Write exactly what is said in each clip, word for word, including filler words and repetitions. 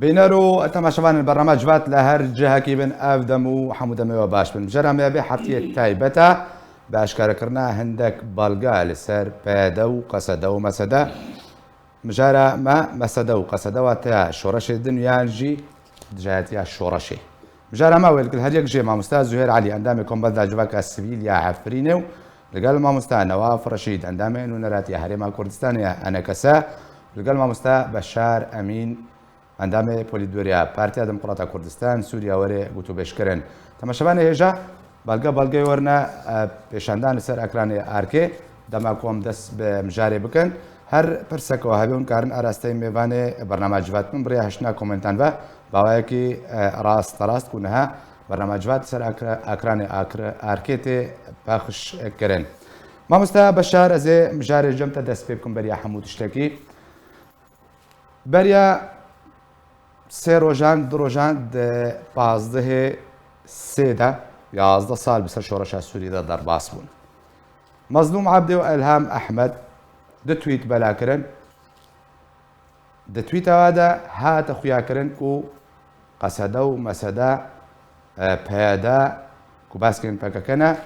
Bîner û temaşevanên bernameya Civat li her cihekî bin, ev dem û hemû demê we baş bin. Mijara me ya vê heftiyê taybet e bi eşkarekirina hindek belge li ser P Y D û Q S D û M S D. Mijara me, M S D û Q S D wate şoreşê din yan jî dijayetiya şoreşê. Mijara me wê li gel her yek jê mamoste Zuhêr Elî, endamê Kombenda Civaka Sivîl ya Efrînê û li gel mamoste Newaf Reşîd, endamê Nûneratiya Herêma Kurdistanê ya N K S, li gel mamoste Beşar Emîn, endamê Polîtbûroya Partiya Demokrata Kurdistan Sûriya were gotûbêj kirin. Temaşevanê hêja, belge belgeyê werine, e, pêşandan li ser ekranê arkê. Dema ku em dest bi mijarê bikin, her pirseke we hebe hûn karin arasteyî mêvanê bernameya Civat bin bi rêya hiştina komentan ve, bi awayekî, e, rast rast ku niha bernameya Civat ser ekra-, ekranê akr-, arkê tê pexş kirin. Mamoste Beşar, ez ê mijarê cem te dest pê bikim beriya hemû tiştekî. Beriya sê rojan, du rojan di pazdehê sê de, yazdeh sal bi ser şoreşa Sûriyê de derbas bûn. Mezlûm Ebdî û Elham Ehmed du tweet bela kirin. Di tweeta we de hate xuyakirin ku Q S D û M S D, e, P Y D ku baskên P K K ne,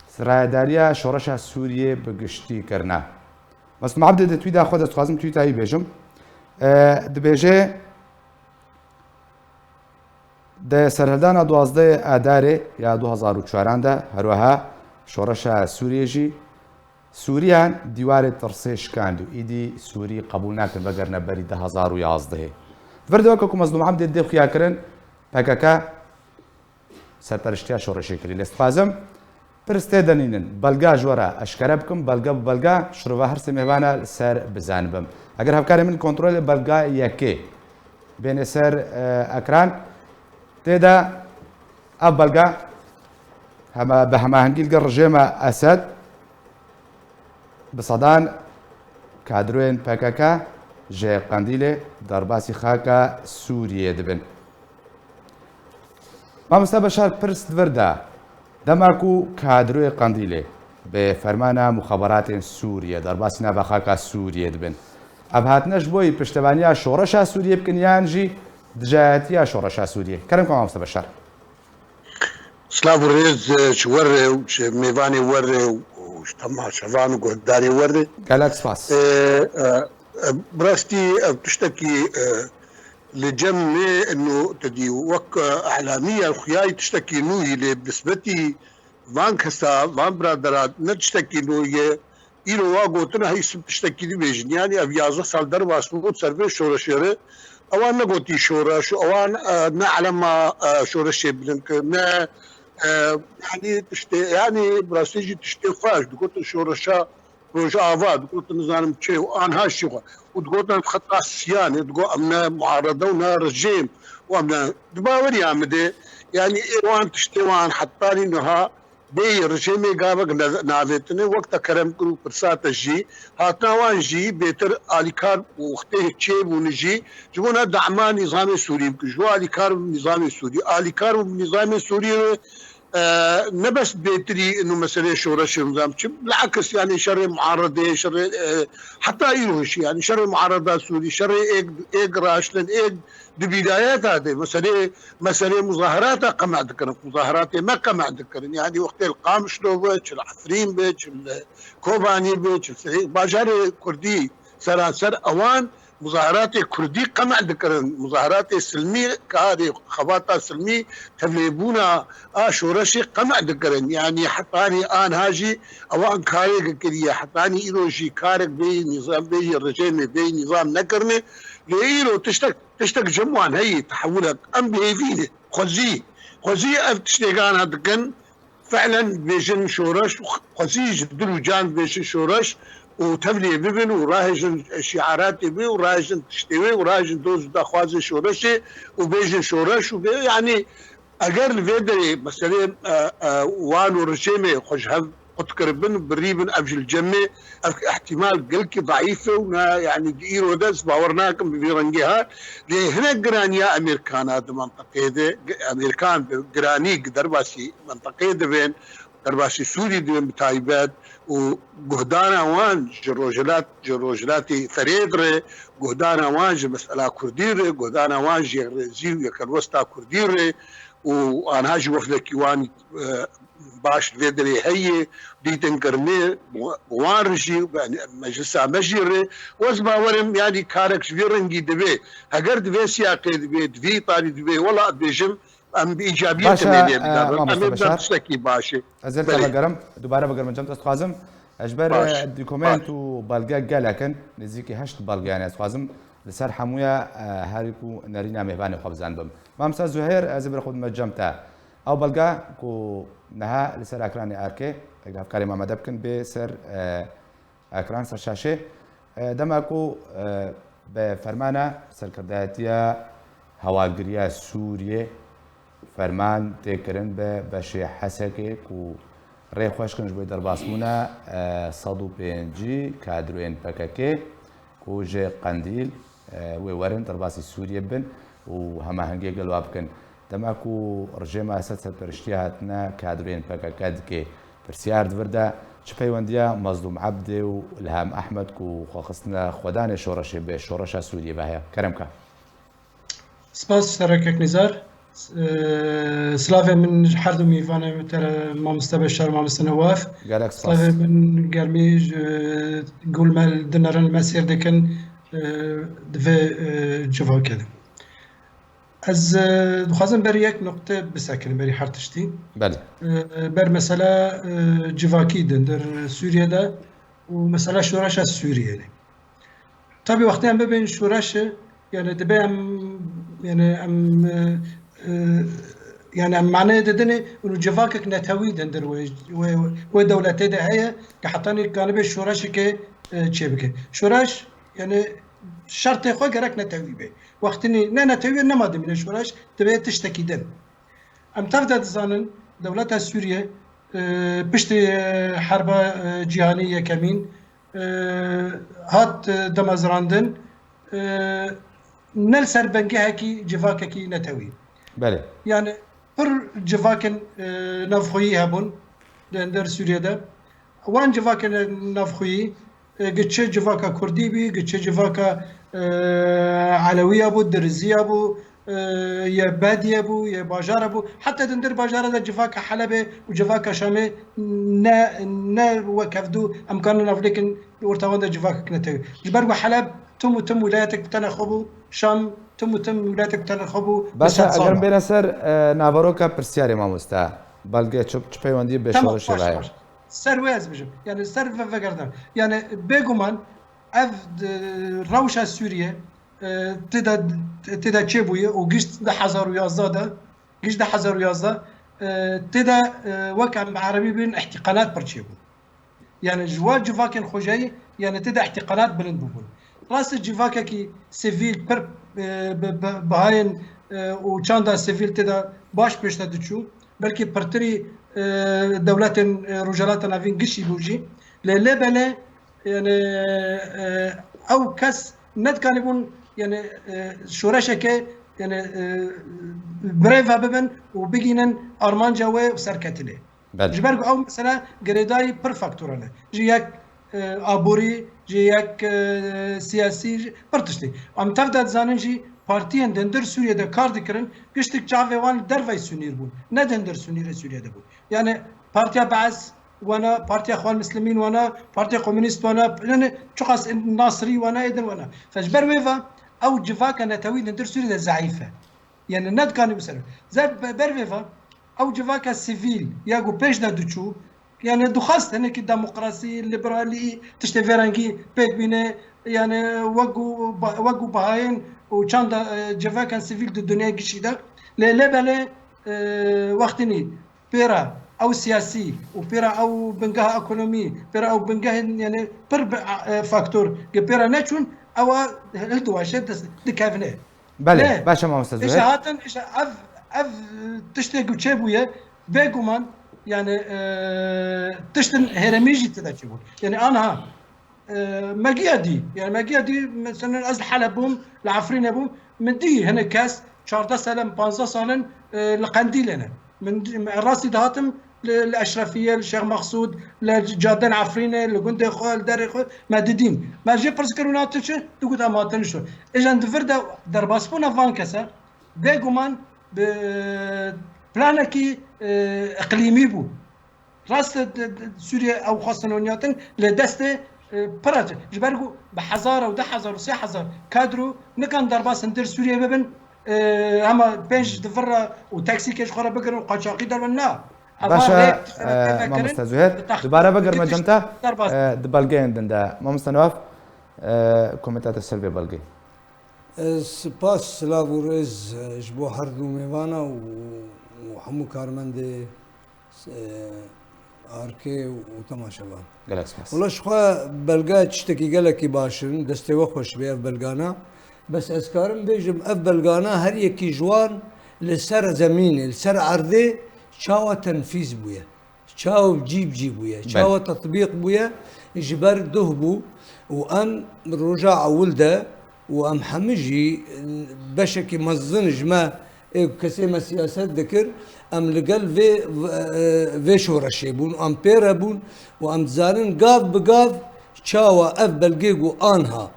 sirayedariya şoreşa Sûriyê bi giştî kirine. Mezlûm Ebdî di tweeta xwe de, dixwazim tweeta wî bêjim, e, dibêje, di serhildana duwazdehê Adarê ya du hezar û çaran de, her wiha şoreşa Sûriyê jî, Sûriyan dîwarê tirsê şikand û îdî Sûrî qebûl nakin vegerine berî du hezar û yazdehê. Di vir de weke ku Mezlûm Ebdî dê xuya kirin, P K K serperiştiya şoreşê kirî. Lê dixwazim pirs tê de nînin. Belga ji we re eşkere bikim, belga bi belga, şirova her sê mêvana li ser bizanibim. Eger hevkarê min kontrolê belga yekê bêne ser, e, ekran, tê de ev belga hema, bi hemahengî li gel rejêma Esed, bi sedan kadroyên P K K ji Qendîlê derbasî xaka Sûriyê dibin. Mamoste Beşar, pirs di vir de, dema ku kadroyê Qendîlê bi fermana muxaberatên Sûriyê derbasî nava xaka Sûriyê dibin, ev hatine ji bo piştevaniya şoreşa Sûriyê bikin yan jî dijayetiya şoreşa Sûriyê? Kerem ke mamoste Beşar. Silav û rêz, e, ji we re û ji mêvanê we re û, û ji temaşevan û guhdarê we re. Gelek spas. E, e, e, bi rastî ev tiştekî, e, li cem me nû te dî wek, e, ehlamiya xuyayî tiştekî nû yî, lê bi nisbetî van kesa, van biradera ne tiştekî nû ye. Îro wa gotina heyî sib tiştekî dibêjin. Yanî ev yazdeh sal derbas bû ser vê şoreşê re. Ewan negotî şoreş û ewan, e, ne elema, e, şoreşê bilind kir, ne, e, yanî tiştê, yanî bi rastî jî tiştê xweş digotin şoreşa Rojava, digotin nizanim çi û anha jî xwe. Û digotin xeta siyan e, digot em ne muarede û ne rejîm û em ne. Di baweriya min de, yanî ê wan tiştê wan hetanî niha bêyî rejêmê gavek ne-, navêtine, wek te kerem kir û pirsa te jî, hatina wan jî bêtir alîkar û wextê çêbûne jî, ji bona dema nîzamê Sûrî bikin. Ji bo alîkar bû nîzamê Sûrî. Alîkar bû nîzamê Sûrî re, e, ne bes bêtirî ino meseleyê şoreşê nizam çi, bilakis, yanî şerê muaredê, şerê, e, heta îro jî, yanî şerê muareda Sûrî, şerê êk, êk raştin, êk di bîdayeta de, meselê, meselê muzaherata qeme dikirin, muzaheratê me qeme dikirin. Yanî wextê li Qamişlo be, çi li Efrîn be, çi li Kobanî be, çi li bajarê Kurdî seranser ewan muzaheratê Kurdî qeme dikirin. Muzaheratê silmî, karê xebata silmî, tevlêbûna a şoreşê qeme dikirin. Yanî hetanî anha jî ewan karê kiriye, hetanî îro jî karek bêyî nîzam, bêyî rejêmê, bêyî nîzam nekirine. Lê îro tiştek Tiştek cem wan heyî, tehewulek. Em bi hêvî ne. Xwezî, xwezî ev tiştêgana dikin. Fi'len bêjin şoreş, xwezî ji dil û can bêjin şoreş û tevlê bibin û rahêjin şiaratê wê û rahêjin tiştê wê û rahêjin doz û daxwazê şoreşê û bêjin şoreş û bê, yanî eger li vê derê meselê, e, e, wan û rejêmê xwe ji hev qut kiribin, birî bin, ev jî li cem me, ev ihtimal gelkî zeîf e û ne, yanî di îro de ez bawer nakim bi vî rengê ha. Lê hinek giraniya Amerîkana di menteqeyê de, Amerîkan bi giranî derbasî menteqeyê dibin, derbasî Sûrî dibin bi taybet, û guhdana wan ji rojhilat, ji rojhilatê Ferêd re, guhdana wan ji mesela Kurdî re, guhdana wan ji yekrêzî û yekelwesta Kurdî re û anha jî wefdekî wan, e, baş li vê derê heye, dîtin kirine, bi wan re jî, meclisa me jî re, ez bawer im, yanî karek ji vî rengî dibe, heger di vê siyaqê dibe, di vî îtalî dibe, wela dibêjim, em bi îcabiyê Baş e, temêlê e, bidarin. Em mamoste ê bidan Beşar. Tiştekî baş e. Ez ê li te Belê. vegerim, dubare vegerim cem, ez dixwazim. Ez ji ber, Baş, e, dokument baş. û belge gelek in, nêzîkî heşt belge, yanî ez dixwazim li ser hemûya, e, herî ku nerîna mêvanê xwe bizanibim. Mamoste Zuhêr, ez ê bi xwe bime cem te. Ew belge ku niha li ser ekranê erkê, eger hevkarê me amade bikin, bê ser, e, ekran, ser şaşê. E, dema ku, e, bi fermana serkirdayetiya hevalgiriya Sûriyê ferman tê kirin bi beşê Hesekê ku rê xweş kirin ji bo derbasbûna, e, sed û pêncî kadroyên P K K ku ji Qendîl, e, wê werin derbasî Sûriyê bin û hemahengiyê gel wa bikin. Dema ku rejêma Esed serperiştiya hatina kadroyên P K K dike, pirsyar di vir de çi peywendiya Mazlûm Ebdê û Ilham Ehmed ku xwe xistine xwedanê şoreşê bi şoreşa Sûriyê ve heye? Kerem ke. Spas Serokek Nizar. Ee, Silavê min ji her du mîvanê min, te re mamoste Beşar, mamoste Newaf. Gelek spas. Silavê min germî ji, e, gul me dinerin, me sêr dikin, e, di vê, e, civakê de. Ez, e, dixwazim ber yek nuqte bisekinim, berî her tiştî. Belê. E, ber mesela, e, civakî dindir Sûriye de û mesela şoreşa Sûriye de. Tabî wextê em bibên şoreşê, yani dibe em, yani em, e, e, yani em maneyê didinê û civakek netewî dindir wê, wê, wê dewletê de heye, ke hetanî kanibe şoreşeke, e, çêbike. Şoreş, yani şertê xwe gerek netewî be. Wextinî ne netewî nema dimîne şoreş, dibe tiştekî din. Em tev de dizanin, dewleta Sûriye, e, piştî, e, herba, e, cîhanî yekemîn, e, hat, e, damezrandin, e, ne li ser bingehekî civakekî netewî. Belê. Yani pir civakên, e, navxweyî hebûn di ender Sûriye de. Wan civakên navxweyî, e, gi çi civaka Kurdî bî, gi çi civaka, e, Elewiya bû, Diriziya bû, e, yê Bediye bû, yê bajara bû. Heta dindir bajara de civaka Helebê û civaka Şamê ne, ne wek hevdû em kanin navlêkin orta wan de civakek netewî. Ji ber ku Heleb tim û tim wîlayetek bi tenê xwe bû, Şam tim û tim wîlayetek bi tenê xwe bû. Baş e, eger bêne ser, e, naveroka pirsiyarê mamoste, belge çi, çi peywendiyê bi şoreşê ve heye? Ser wê ez bijim. Yani ser ve-, vegerdan. Yani bêguman ev, e, rewşa Sûriye, e, tê de, tê de çêbûye û gişt du hezar û yazdeh de, gişt du hezar û yazdeh, e, tê de, e, wek em bi erebî bînin îhtîqanat pir çêbû. Yani ji wan civakên xwejayî, yani tê de îhtîqanat bilind bûbûn. Rast e civakekî sivîl pir, e, bi, bi, bihayên, e, û çanda sivîl tê de baş pêş de diçû. Belkî pirtirî, e, dewletên, e, Rojhilata Navîn gişî bû jî. Lê lê belê, yani, e, ew kes nedikanîbûn, yani, e, şoreşeke, yani, e, birêve bibin û bigînin armanca wê û serketinê. Belê. Ji ber ku ew mesela girêdayî pir faktoran e. Ji yek, e, aborî, ji yek, e, siyasî, ji pir tiştî. Em tev de dizanin jî partiyên dindir Sûriye de kar dikirin, giştik çavê wan li dervey Sûnî bûn. Ne dindir Sûnî re Sûriye de bûn. Yani Partiya Bees wana, Partiya Xwan Mislimîn wana, Partiya Komûnîst wana, yani çiqas Nasirî wana, êdin wana. Fe ji ber wê ve ew civaka netewî dindir Sûriye de zeîf e. Yani nedikanî biserin. Zer be-, ber vê ve, ew civaka sivîl ya ku pêş de diçû, yani dixwest hinekî demokrasî, liberalî, tiştê vê rengî pêk bîne, yani wek ku ba-, wek ku bahayên û çanda, e, civakên sivîl di dinyayê gişî de. Lê lê belê, e, wextinî pêra ew siyasî û pêra ew bingeha ekonomî, pêra ew bingehên, yani pir bi, e, faktor, ki pêra neçûn, ewa hildiwaşe, dis-, dikevine. Belê, baş e, mamoste Zuhêr. Îşte hatin, îşte ev, ev tiştê ku çêbûye, bêguman, yani, e, tiştin herêmî jî tê de çêbûn. Yani anha, e, me giya dî, yani me giya dî, mesela ez li Heleb bûm, li Efrînê bûm, min dî hinek kes çardeh sal in, panzdeh sal in, e, li Qendîlê ne. Min dî, rastî dihatim, li, li Eşrefiye, li Şêx Mexsûd, li cadên Efrînê, li gundê xwe, li derê xwe me didîn. Me jê pirs kir û natin çi? Digot em hatin şo. Êjan di vir de derbasbûna van kese, bêguman bi planekî, e, iqlîmî bû. Rast e, di, di, Sûriye ew xwestin û niyatin li destê, e, pira çi. Ji ber ku bi hezar û du hezar û sê hezar kadro nikan derbas hundir Sûriye bibin, e, hema pênc di vir re û taksîkê ji xwe re bigirin û qaçaxî derbin, na. Eva Baş e, rêk dixine e, tevvekirin, mamoste Zuher, bi tax-, dubare bigirme bi cem te, derbas. E, di belgeyên din de. Mamoste Newaf, e, kometa te ser vê belgê. Ez spas, silav û rêz, e, ji bo her du mêvana û, û hemû karmendê, e, arkê û temaşevan. Gelek spas. Wela ji xwe belga tiştekî gelekî baş in, destê we xweş bê ev belgana. Bes ez karim bêjim, ev belgana her yekî ji wan li ser zemînê, li ser erdê çawa tenfîz bûye. Çawa cî bi cî bûye, Belê. çawa tetbîq bûye, ji ber duh bû û em roja ewil de û em hemî jî beşekî mezin ji me ê kesê me siyaset dikir, em li gel vê, vê şoreşê bûn, em pê re bûn û em dizanin gav bi gav çawa ev belgê ku anha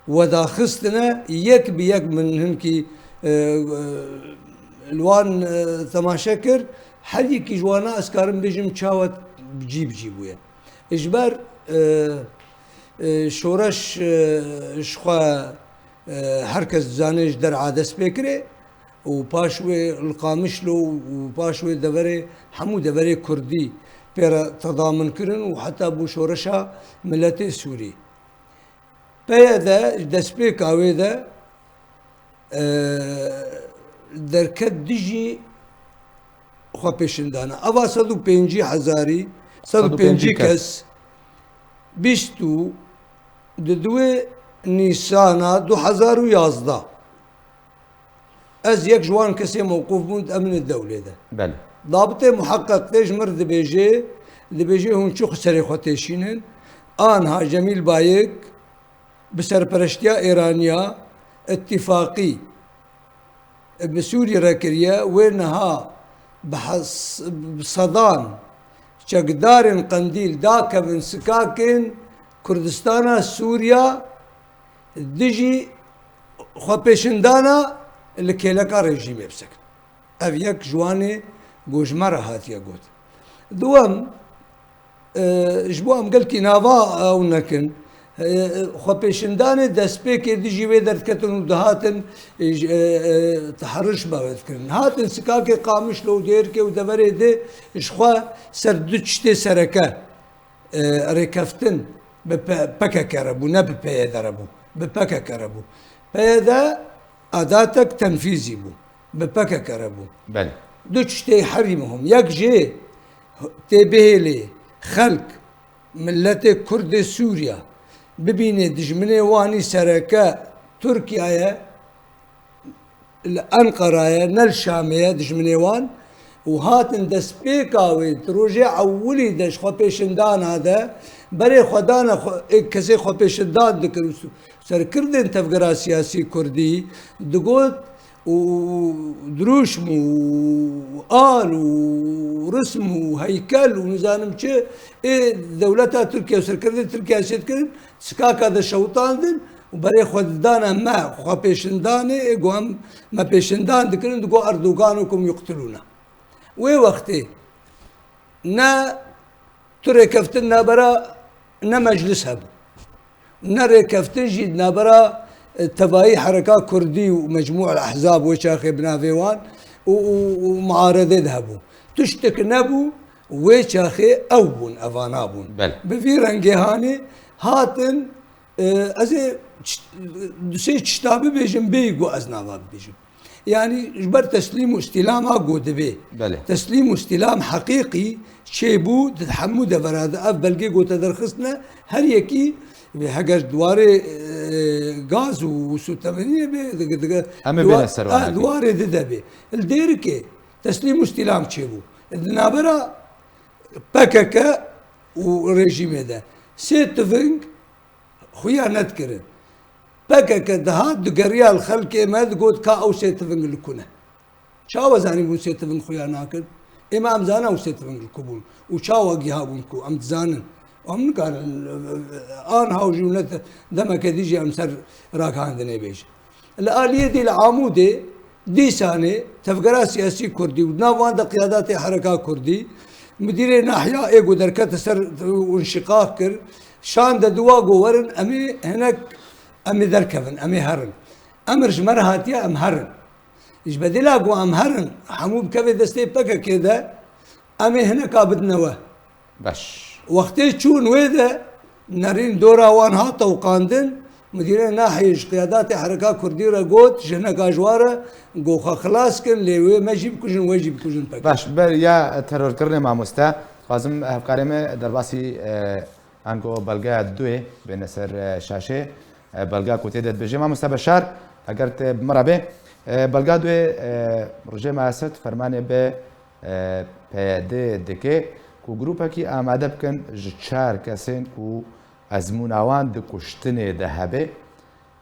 wedaxistine, yek bi yek min hinkî, e, e, li wan, e, temaşe kir. Her yekî ji wana ez karim bêjim çawa bi cî bi cî bûye. Ji ber, e, e, şoreş, e, ji xwe, e, her kes dizane ji der'a dest pê kirê û paş wê li Qamişlo û paş wê deverê, hemû deverê Kurdî pê re tedamin kirin û heta bû şoreşa miletê Sûrî. P Y D ji destpêka wê de, e, derket dijî xwepêşindana. Eva sed û pêncî hezarî, sed û pêncî kes, bîst û di duwê Nîsana du hezar û yazdeh. Ez yek ji wan kesê mewqûf bûm di emnê dewlê de. Belê. Dabitê muheqeq tê ji mir dibêje, dibêje hûn çi xwe serê xwe têşînin? Anha Cemîl Bayik bi serpereştiya Êraniya îtîfaqî bi Sûrî re kiriye, wê niha bi hes-, bi sedan çekdarên Qendîl dakevin sikakên Kurdistana Sûriya dijî xwepêşindana li kêleka rejîmê bisekin. Ev yek ji wan e ku ji me re hatiye got. Duwem, e, ji bo em gelkî nava ew nekin, e, xwepêşindanê destpêkê dijî wê derdiketin û dihatin, e, ji, e, e, teherrûş me wê dikirin. Hatin sikakê Qamişlo û Dêrikê û deverê di ji xwe ser du tiştê sereke e, rêkeftin bi P-, P K K re bû, ne bi P Y D re bû, bi P K K re bû. P Y D adatek tenfîzî bû, bi P K K re bû. Belê. Du tiştê herî muhim. Yek jê tê bihêlê xelk, miletê Kurdê Sûriya bibînê dijminê wanî sereke Tirkiye ye, li Enqerayê, ne li Şamê ye dijminê wan û hatin destpêka wê di rojê ewilî de ji xwepêşindana de berê xwe dane xwe, ê kesê xwepêşindan dikir û su-, serkirdên tevgera siyasî kurdî digot û dirûşm û al û rism û heykel û nizanim çi ê dewleta Tirkiye û serkirdên Tirkiye çê dikirin, sikaka de şewitandin û berê xwe didane me, xwepêşindanê, ê ku em me pêşindan dikirin, digot Erdoganukum yuqtilûna. Wê wextê ne tu rêkeftin nabera ne meclis hebû, ne rêkeftin jî nabera, e, tevayî hereka kurdî û mecmû el ehzab wê çaxê bi navê wan û, û, û muaredê de hebû. Tiştek nebû, wê çaxê ew bûn, evana bûn. Belê. Bi vî rengê hanê hatin, e, ez ê çi-, du sê çişta bibêjim, bêyî ku ez nava bibêjim. Yanî ji ber teslîm û îstîlama ku dibê. Belê. Teslîm û îstîlam heqîqî çêbû di hemû devera de. Ev belgê ku te derxistine, her yekî heger di warê, e, gaz û sûtemeniyê bê, dige, dige, Em ê di wa-, bêne ser wan a, di hekê. Warê di de bê. Li Dêrikê teslîm û îstîlam çêbû. Di navbera P K K û rejîmê de sê tiving xuya nedikirin. P K K dihat digeriya li xelkê me digot ka ew sê tiving li ku ne. Çawa zanîbûn sê tiving xuya nakin? Ême em zanin ew sê tevî li ku bûn û çawa giha bûn ku em dizanin. Em nikarin, an haw jî û ne demeke dî jî em ser ragihandinê bêjin. Li aliyê dî li Amûdê, Dîsanê, tevgera siyasî kurdî û di nav wan de qiyadatê hereka kurdî, mudirê nahiya ê ku derkete ser û înşiqaq kir, şande di wa ku werin em ê hinek, em ê derkevin, em ê herin. Emir ji me re hatiye, em herin. Ji bedîla ku em herin, hemû bikeve destê P K K de, em ê hineka bidine we. Baş. Wextê çûn wê de, nerîn dora wan hat tewqandin, mudirê nahiyê ji qiyadatê hereka kurdî re got, ji hineka ji wan re, got, xwe xilas kin, lê wê me jî bikujin, wê jî bikujin P K K. Baş, beriya terorkirinê mamoste, dixwazim hevkarê me derbasî, e, ango belgeya duê bêne ser, e, şaşê. E, belga ku tê de dibêje, mamoste Beşar, eger te bi min re bê, e, belga duê, e, rejêma Esed fermanê bi, e, P Y D dike ku grûpekî amade bikin ji çar kesên ku ezmûna wan di kuştinê de hebe,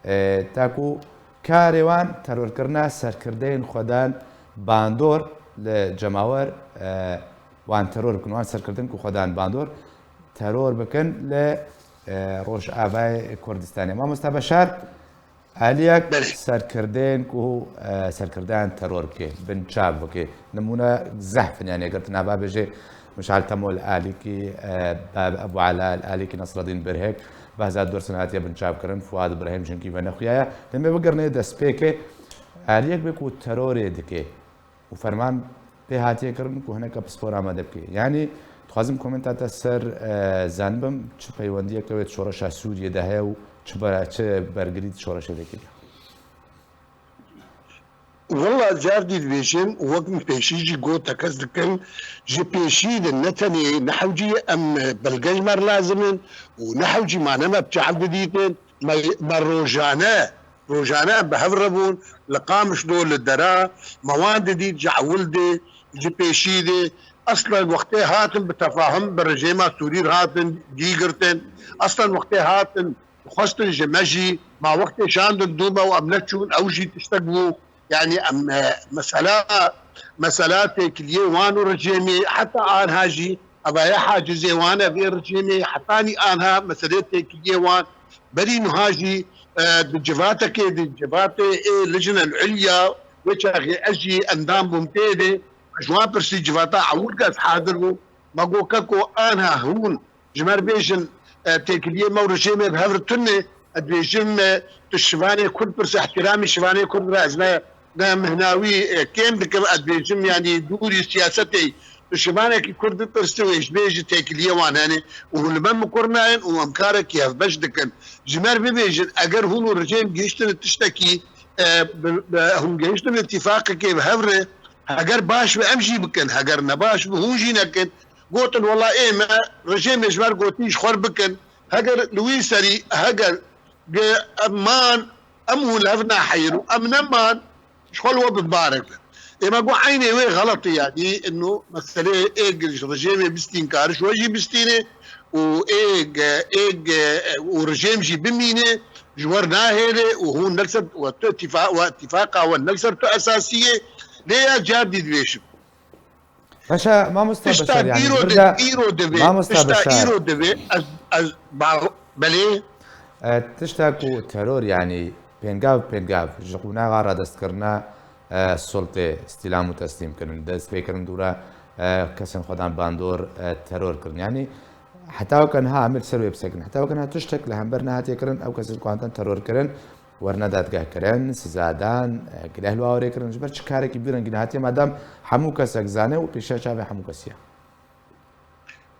e, ta ku karê wan terorkirina serkirdeyên xwedan bandor li cemawer, e, wan teror bikin, wan serkirdin ku xwedan bandor teror bikin li, e, Rojavayê Kurdistanê. Mamosta Beşar, aliyek Belê. serkirdên ku, e, serkirdeyan teror bike, binçav bike. Nimûne zehf in, yani eger tu nava bêjê, Mişal Temo li alîkî, e, Bab Ebu Ela li alîkî Nasreddîn Birhek, Behzad Dursun hatiye binçavkirin, Fuad Ibrahîm jinkî venexuyaye. Lê me bigirnê destpêkê, aliyek be ku terorê dike û ferman pê hatiye kirin ku hineke pispor amade bike. Yanî, dixwazim komenta te ser, e, zanibim, çi peywendiyeke wê di şoreşa Sûriyê de heye û çi ber-, çi bergirî di şoreşê de kiriye? Wela car dî dibêjim, wek min pêşî jî got, tekez dikim, ji pêşî de ne tenê ne hewcî em belge ji me re lazim in û ne hewcî mane me bi çav didîtin, me, me rojane, rojane em bi hev re bûn, li Qamişlo, li Dera, me wan didît, ji ewil de, ji pêşî de, eslen wextê hatin bi tefahum bi rejêma Sûrî re hatin, cî girtin, eslen wextê hatin, xwestin ji me jî, ma wextê şandin dû me û em neçûn, ew jî tiştek bû. Yanî em, e, mesela, mesela têkiliyê wan û rejêmê heta anha jî, ev e hacizê wan e vê rejêmê, hetanî anha meselê têkiliyê wan. Berî niha jî, e, di civatekê, di civatê ê Lijnel Ulya, wê çaxê ez jî endam bûm tê de, ji wan pirsî civata ewil ke ez hadir bûm, me got, keko anha hûn ji me re bêjin, e, têkiliyê me û rejêmê bi hev re tune, ez dibêjim, e, tu şivanê Kurd pirse, ihtiramî şivanê Kurd re ez ne, ne mihnawî, e, kêm dikim, ez dibêjim, yanî dûrî siyasetê, tu şivanekî Kurd bipirse û ji bê jî têkiliyê wan hene û hûn li me mikur nayên û em karekî hevbeş dikin. Ji me re bibêjin, eger hûn û rejêm gihiştine tiştekî, e, bi, bi, hûn gihiştine îtîfaqekê bi hev re, heger baş be em jî bikin, heger ne baş be hûn jî nekin. Gotin, wela ê me rejêmê ji me re gotî ji xwe re bikin. Heger li wî serî, heger ge-, em man, em hûn li hev naheyir û em neman, ji xwe li we binbarek be. Ê me got, eynê wê xelet e, yanî, ino meselê ê ji rejêmê bistîn kar ji we jî bistînê û ê ge-, ê ge-, û rejêm jî bimîne, ji we re nahêle û hûn ne li ser, we tu îtîfa-, we îtîfaqa we ne li ser tu esasî ye. Lê ya car dî dibêjim. Baş e, mamosta Beşar, yanî îro di-, îro divê, mamosta tişta Beşar, îro divê, ez, ez, ba-, belê. E, tişta ku teror, yanî pêngav pêngav ji qonaxa radestkirina, e, sultê, îstîlam û teslîmkirin, destpêkirin dûra, e, kesên xwedan bandor, e, teror kirin. Yanî heta weke niha em ê li ser wê bisekin. Heta weke niha tiştek li hember nehatiye kirin, ew kesên ku hatin teror kirin, werne dadgehkirin, sizadan, e, gileh li awarê kirin. Ji ber çi karekî bi vî rengî nehatiye, madem hemû kesek zane û pêşiya çavê hemû kesî ye?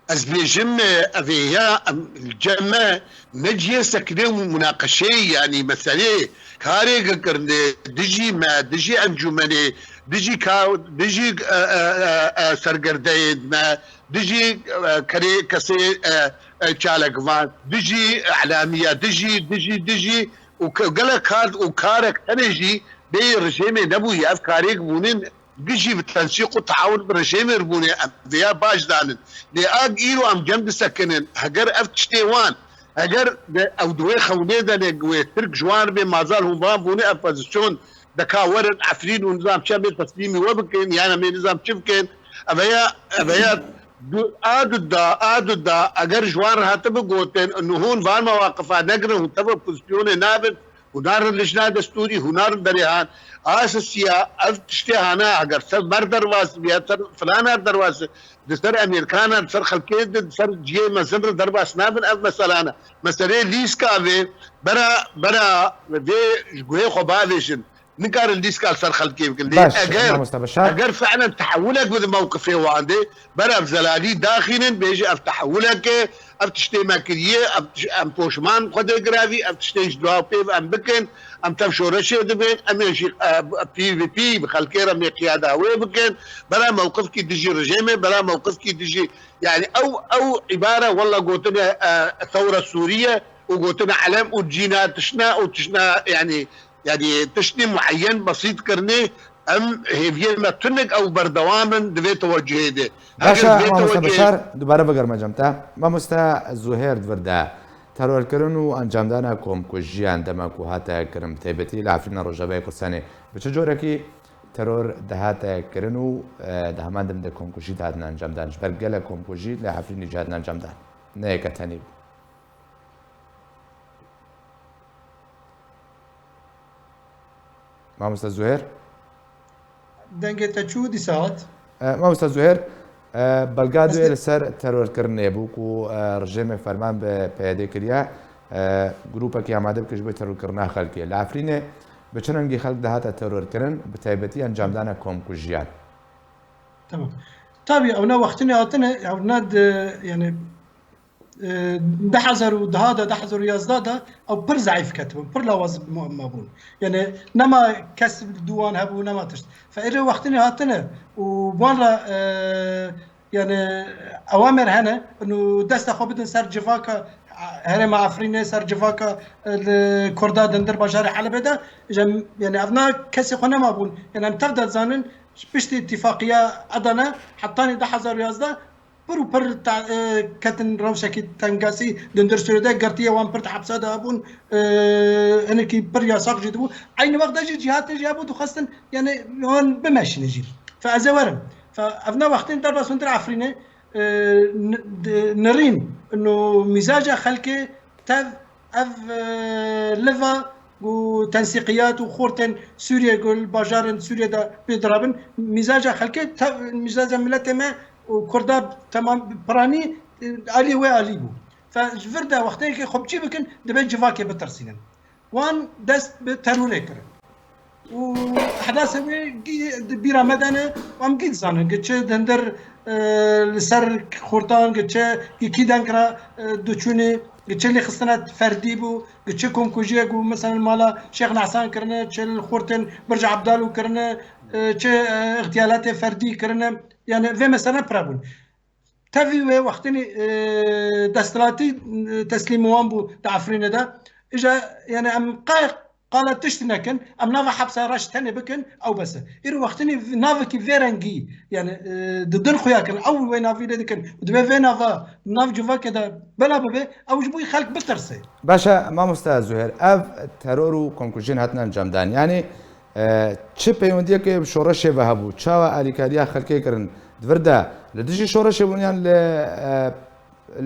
Ez bêjim, e, ev ê ya, em, cem me ne cihê sekine û munaqeşeyê, yanî meselê karê kirin, e, dijî me, dijî encûmenê, dijî ka-, dijî, e, e, e, e, sergerdeyên me, dijî, e, kerê kesê, e, e, çalakvan, dijî elamiya, dijî, dijî, dijî û ke-, gelek kar û karek tenê jî bêyî rejêmê nebûye. Ev karêk bûnin dijî bi tensîq û teawun bi rejêmê re bûne. Em vêya baş zanin. Lê ag îro em cem disekinin. Heger ev tiştê wan, heger de ew di wê xewnê de ne wê Tirk ji wan re bê mazal hûn van bûne, ev pozîsyon deka werin Efrîn û nizam çi em ê teslîmî we bikin, yan em ê nizam çi bikin, Eveya, eveya du, a du da, a du da, eger ji wan re hatibi gotin, û hûn van mewaqifa negirin, hûn teva pozisyonê nabin, hûn narin lijna destûrî, hûn narin berê han. Asasiya ev tiştê hana, eger ser mer derbas biya, ser filanar derbas, di ser Emerîkana, di ser xelkê di, di ser cihê mezin re derbas nabin ev meselana. Meseleyê lîska vê, bera, bera vê ji guhê xwe bavêjin. Nikarin lîska li ser xelkê bikin. Lê Baş, eger, mamoste Beşar. Eger fiilen tehewilek bidin mewqifê wan de, bera bi zelalî daxînin, bêje ev tehewilek e, ev tiştê me kiriye, ev tiş-, em poşman xwe dê giravî, ev tiştê ji dua pê em bikin, em tev şoreşê dibin, em ê jî, e, P V P bi xelkê re mê qiyada wê bikin, bera mewqifkî dijî rejêmê, bera mewqifkî dijî, yani ew, ew îbare wella gotine, e, Thewra Sûriye û gotine elem û cîna tişna û tişna, yani, yani tiştê muayyen besît kirine, em hêviyên me tunik ew berdewam in di vê tewecihê de. Baş e, Heger vê mamoste tewecihê Beşar, dubare bigerme cem te. Mamoste Zuhêr di vir de terorkirin û encamdana komkujiyan dema ku hate kirin, bi taybetî li Efrîna Rojavayê Kurdistanê bi çi corekî teror dihate kirin û, e, di heman dem de komkujî dihatin encamdan? Ji ber gelek komkujî li Efrînê jî hatin encamdan. Ne yeke tenê bû. Mamoste Zuhêr? Dengê te çû dîsa hat? E, Mamoste Zuhêr, e, belga Ez duê te- li ser terorkirinê bû ku, e, rejêmê ferman bi P Y D kiriye, e, grûpekî amade bike ji bo terorkirina xelkê. Li Efrînê bi çi rengî xelk dihate terorkirin, bi taybetî encamdana komkujiyan? Tamam. Tabî, ew ne wextinê hatine, ew ne di, yani, e, du hezar û deh de, du hezar û yazdeh de ew pir zeîf ketibûn, pir lawaz ma-, mabûn. Yani, nema kes li dû wan hebû, nema tişt. Fe êrê wextinê hatine û bi wan re, e, yani, ewamêr hene, û desta xwe bidin ser civaka Herêma Efrînê, ser civaka, e, li Kurda dindir bajarê Helebê de. Ji em, yani, ev na kesê xwe nemabûn. Yani, em tev de dizanin, piştî îtîfaqiya Edene, hetanî du hezar û yazdeh, pir û pir ta-, e, ketin rewşekî tengasî dindir Sûriyê de, girtiyê wan pir di hepsa de hebûn, e, hinekî pir yasax jî dibû. Eynî wext de jî cîhatê jî hebû dixwestin, yani, wan bimeşînin jî. Fe ez ê werim. Fe ev ne wextên derbas hundir Efrînê, e, n-, d-, nirîn, no mîzaca xelkê tev ev, e, liva ku tensiqiyat û xortên Sûriyê ku li bajarên Sûriyê de pê dirabin, mîzaca xelkê tev, mîzaca miletê me û Kurda temam piranî, e, alî wê alî bû. Fe ji vir de wextê yekê xwe bi çî bikin, dibe civakê bitirsînin. Wan dest bi terorê kirin. Û ehdasê wê gî di bîra me de ne, em gî dizanin, gi çi dindir, e, li ser xortan, gi çi, gi kî deng re, e, diçûnê, gi çi lêxistina ferdî bû, gi çi komkujiyek bû, mesela mala Şêx Nehsan kirine, çi li xortên Birca Ebdalû kirine, e, çi, e, îxtiyalatê ferdî kirine. Yani vê mesele pira bûn. Tevî wê wextinî, e, desthilatî, e, teslîm wan bû di Efrînê de. Îja, yani em qe-, qala tiştî nekin, em nava hepsa reş tenê bikin, ew bes e. Îro wextinî v-, navekî vê rengî, yani, e, di din xuya kirin, ew wê navî lê dikin. Û divê vê nava, nav civakê de bela bibe, ew ji bo xelk bitirse. Baş e, mamoste Zuhêr, ev teror û komkujiyên hatin encamdan. Yani, E, çi peywendiyeke bi şoreşê ve hebû? Çawa alîkariya xelkê kirin? Di vir de li dijî şoreşê bûn yan li, e,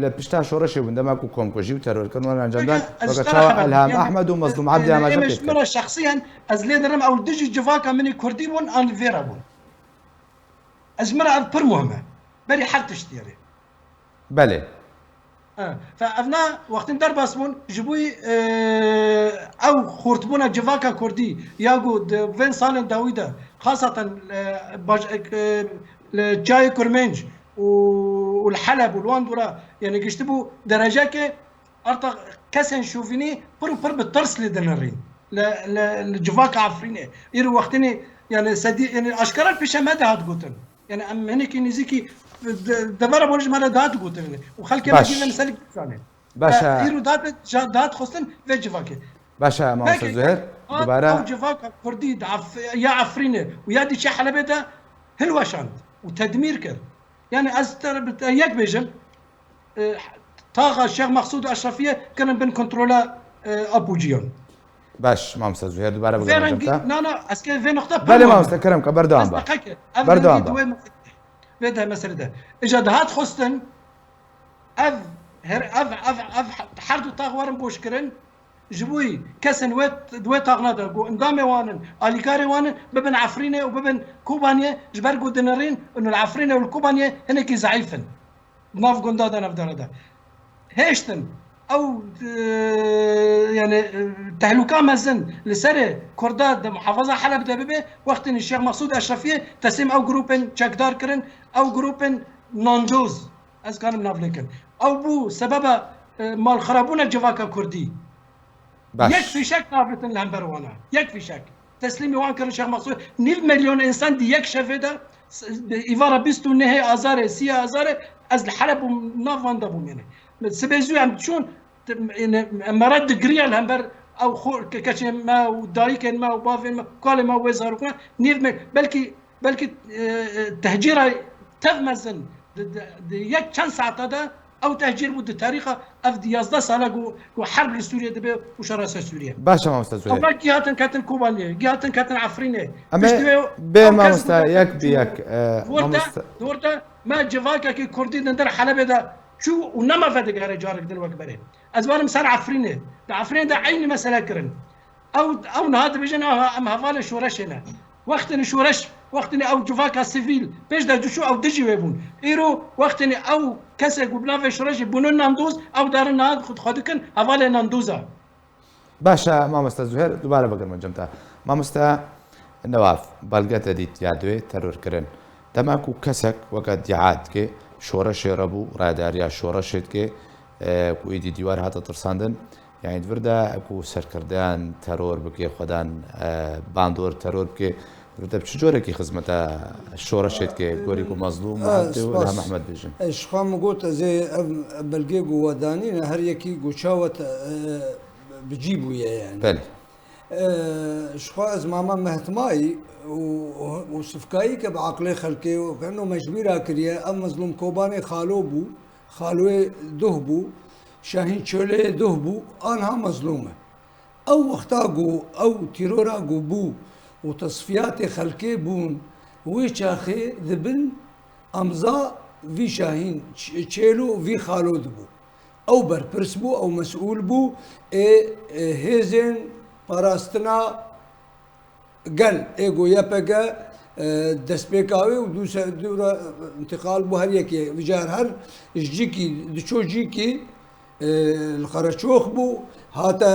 li pişta şoreşê bûn? Dema ku komkujî û terorkirin wan encam dan, Weke ez weke ji te re çawa xeber Elham dikim. Ehmed û Mezlûm Ebdî Em, amaje em ji pêk min re kirin? Şexsiyen ez lê dirim ew li dijî civaka min ê kurdî bûn an li vê re bûn. Ez ji min re ev pir muhim e. Berî her tiştî erê. Belê. E, fe evna wextên derbas bûn, ji bo, e, ew xurtbûna civaka kurdî ya ku di vên salên dawî de, xasatan, e, baş-, e, li Çiyayê Kurmênc û, û li Heleb û li wan dûra, yani giştibû dereceke arta kesên şovînî pir û pir bi tirs lê dinirîn. Li, li, li civaka Efrînê. Îro wextinê, yani sedî, yani aşkera pêşe me de hat gotin. Yani em hinekî nêzîkî de-, devera borî ji me re dihat gotin. Û xelkê me Baş. Dî vê meselê zanê. Baş E, e. Îro dihat, ca-, dihat xwestin vê civakê. Baş e, mamoste Belkî Zuhêr, hat dubare. Ew civaka kurdî di Ef-, ya Efrînê û ya dî çi Helebê de hilweşand û tedmîr kir. Yani ez te, te yek bêjim, e, taxa Şêx Mexsûd Eşrefiye kirin bin kontrola, e, Apojiyan. Baş, mamoste Zuhêr, dubare Vê bigerim rengî, cem te. Na, na, ez ke vê noqta Belê pir mamoste, kerem ke, berdewam Ez be. Deqeke, ev Berdewam rengî be. Di wê me-, Vê de mesele de. Îca dihat xwestin, ev her, ev, ev, ev her du tax werin boşkirin, ji bo kesên wê, di wê taxna de, ku endamê wan in, alîkarê wan in, bibin Efrînê û bibin Kobaniyê, ji ber ku dinirîn, û li Efrînê û li Kobaniyê hinekî zeîf in. Nav gunda de, navdara de. Hêştin, ew, e, yani, e, tehlûka mezin li serê Kurda di muhafaza Heleb de bibe, wextên Şêx Mexsûd Eşrefiyê teslîm ew grûpên çekdar kirin, ew grûpên nandoz, ez kanim nav lêkin. Ew bû sebeba, e, malxirabûna civaka Kurdî. Baş. Yek fîşek nabitin li hember wana. Yek fîşek. Teslîmî wan kirin Şêx Mexsûd. Nîv milyon însan di yek şevê de, s-, îvara bîst û nehê azarê, siyê azarê, ez li Heleb bûm, nav wan de bûm yani. Sibê zû em çûn, t-, yani, em mera digiriya li hember ew xo-, ke-, keçên me û dayikên me û bavên me, kalê me û wê zarokan, nîv me, belkî, belkî, e, e, tehcîra tev mezin di, di, di yek çend saeta de ew tehcîr bû di tarîxa ev di yazdeh sala ku, ku herb li Sûriyê dibe û şer ser Sûriyê. Baş e, mamoste Zuhêr. Ewlek gihatin ketin Kobaniyê, gihatin ketin Efrînê. Em ê bê mamoste, yek bi yek, e, di wir de, mamoste. Di wir de me civakekî Kurdî di ndir Helebê de çû û nema vedigere carik din wek berê. Ez werim ser Efrînê. Di Efrînê de eynî mesele kirin. Ew, ew niha dibêjin, aha, em hevalê şoreşê ne. Wextên şoreş, wextên ew civaka sivîl, pêş de diçû ew dijî wê bûn. Îro wextên ew kesê ku bi navê şoreşê bûne nandoz, ew darin niha xwe, xwe dikin hevalê nandoza. Baş e, mamoste Zuhêr, dubare bigirim cem te. Mamoste Newaf, belge te dît ya duê teror kirin. Dema ku kesek weke dîa dike, şoreşê re bû, radariya şoreşê dike, e, ku êdî dîwar hate tirsandin, yani di vir de ku serkirdeyan teror bike, xwedan, e, bandor teror bike, di vir de bi çi corekî xizmeta şoreşê dike, gorî ku Mezlûm, e, Mehmet û spas. Îlham Ehmed bêjin? E, ji xwe min got, ez ê ev belgê ku we danîne, her yekî ku çawa te, e, bi cî bûye yani. Belê. E, ji xwe ez mama Mehtmayî û, û, û Sifkayî ke bi aqilê xelkê û keno me ji bîra kiriye, ev Mezlûm Kobanê xalo bû, xaloyê duh bû, Şahîn Çoleyê duh bû, anha Mezlûm e. Ew wexta ku ew tîrora ku bû û tesfiyatê xelkê bûn, wê çaxê di bin amza vî Şahîn Ç-, Çêlo vî xalo dibû. Ew berpirs bû, ew mesûl bû, ê, ê, hêzên parastina gel, ê ku Y P G, e, destpêka wê û dû se-, dû re întiqal bû her yekê. Vîcar her ji cîkî, diçû cîkî, e, li Qereçox bû, hate,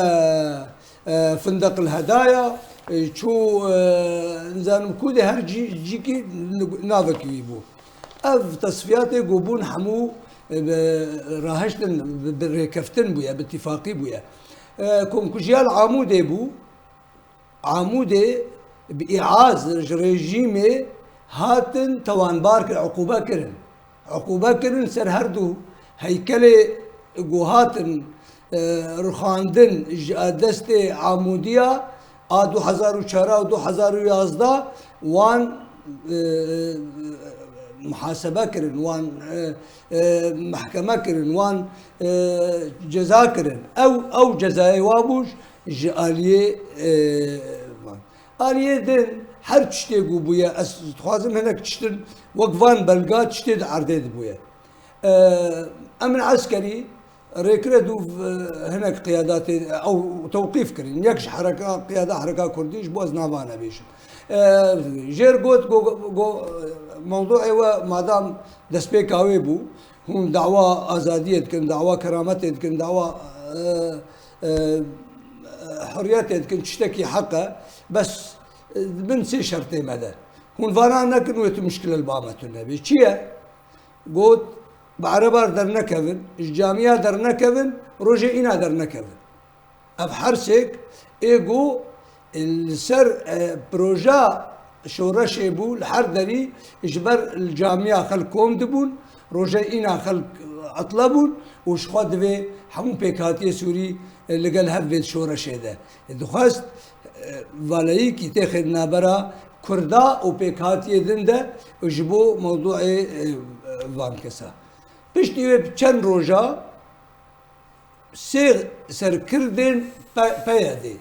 e, Findeq li Hedaya, e, çû, e, nizanim ku de her cî-, cîkî navekî wî bû. Ev tesfiyatê ku bûn hemû, e, bi rahiştin, bi, bi rêkeftin bûye, bi tifaqî bûye. E, komkujiya li Amûdê bû. Amûdê bi îaz ji rejîmê hatin tewanbar kirin, uqûbe kirin. Uqûbe kirin ser her du heykelê ku hatin, e, rixandin ji destê Amûdiya a du hezar û çar û du hezar û yazdeh wan, e, muhasebe kirin, wan, e, e, mehkeme kirin, wan, e, ceza kirin. Ew, ew cezayê wa bû ji aliyê, e, van. Aliyê din her tiştê ku bûye, ez dixwazim hinek tiştin wek van belga tiştê di erdê de bûye. E, emn eskerî rêkire dû, e, hinek qiyadatê ew tewqîf kirin. Yek ji hereka, qiyada hereka kurdî ji bo ez navane bêjim. E, jêr got, go, go, mewduê we madam destpêka wê bû, hûn dawa azadiyê dikin, dawa kerametê dikin, dawa, e, e, hurriyetê dikin, tiştekî heq e, bes, e, di bin sê şertê me de. Hûn vana nekin wê tu muşkile li ba me tune bê. Çi ye? Got, bi erebar dernekevin, ji camiya dernekevin, rojê îna dernekevin. Ev her sêk ê ku li ser, e, proja şoreşê bû, li her derî ji ber li camiya xelk kom dibûn, rojê îna xelk etle bûn û ji xwe divê hemû pêkhatiyê Sûrî, e, li gel hev bê di şoreşê de. Dixwest, e, valayîkî têxê di navbera Kurda û pêkhatiyê din de ji bo mewduê, e, van kesa. Piştî wê bi çend roja sê serkirdên P-, P Y D'ê,